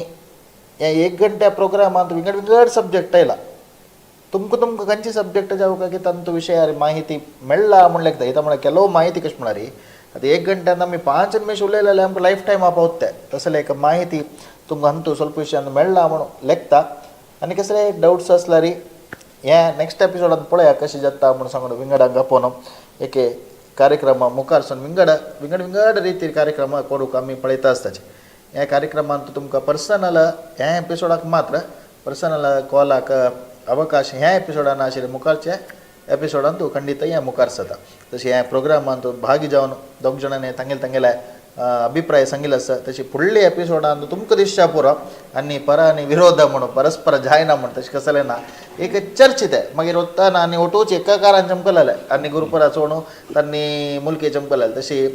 ह्या एक घंट्या प्रोग्रामांत विंगड विंगड सब्जॅक्ट आयला. तुमकां तुमकां खंयचे सब्जॅक्ट जावं काय तांचो विशयार माहिती मेळ्ळा म्हण लेखता इतां म्हळ्यार ಕೆಲವು माहिती कशें म्हळ्यार आतां एक घंट्यान आमी 5 निमिष उलयले जाल्यार आमकां लायफ टायम पावता तसले एक माहिती तुमकां अंतू ಸ್ವಲ್ಪ विशयान मेळ्ळा म्हणून लेखता. आनी कसले डावट्स आसल्यार ह्या नेक्स्ट एपिसोडान पळया कशें जाता म्हूण सांगून विंगडांक आपोवन एके कार्यक्रमा मुखार विंगड विंगड विंगड रितीर कार्यक्रम करूंक आमी पळयता आसताचे. ह्या कार्यक्रमांत तुमकां पर्सनल ह्या एपिसोडाक मात्र पर्सनल कॉलाक अवकाश ह्या एपिसोडान आशिल्ले मुखारच्या एपिसोडान तूं खंडीत ह्या मुखार जाता. तशें ह्या प्रोग्रामान तूं भागी जावन दोग जाणांनी तांगेले तांगेले अभिप्राय सांगिल्ले आसा. तशी फुडल्या एपिसोडान तुमकां दिसच्या पुरो आनी परा आनी विरोध म्हणून परस्पर जायना म्हण तशें कसलें ना एक चर्चित आहे. मागीर वतना आनी ओटोच एका कारान चमकलेलें आनी गुरुपरा चोणू तांणी मुलके चमकलेले. तशी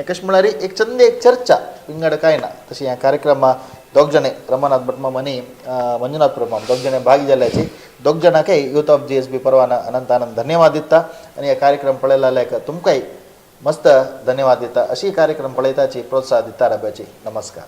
कशें म्हळ्यार एक चंद एक चर्चा विंगड कांय ना. तशी ह्या कार्यक्रमा दोग जाणे रमानाथ भटमाम आनी मंजुनाथ प्रभु दोग जाणे भागी जाल्याची दोग जाणांकय यूथ ऑफ GSB परवाना अनंत आनंद धन्यवाद दिता आनी हे कार्यक्रम पळयला लायक तुमकांय मस्त धन्यवाद दिता. अशी कार्यक्रम पळयताची प्रोत्साहन दिता रब्याची. नमस्कार.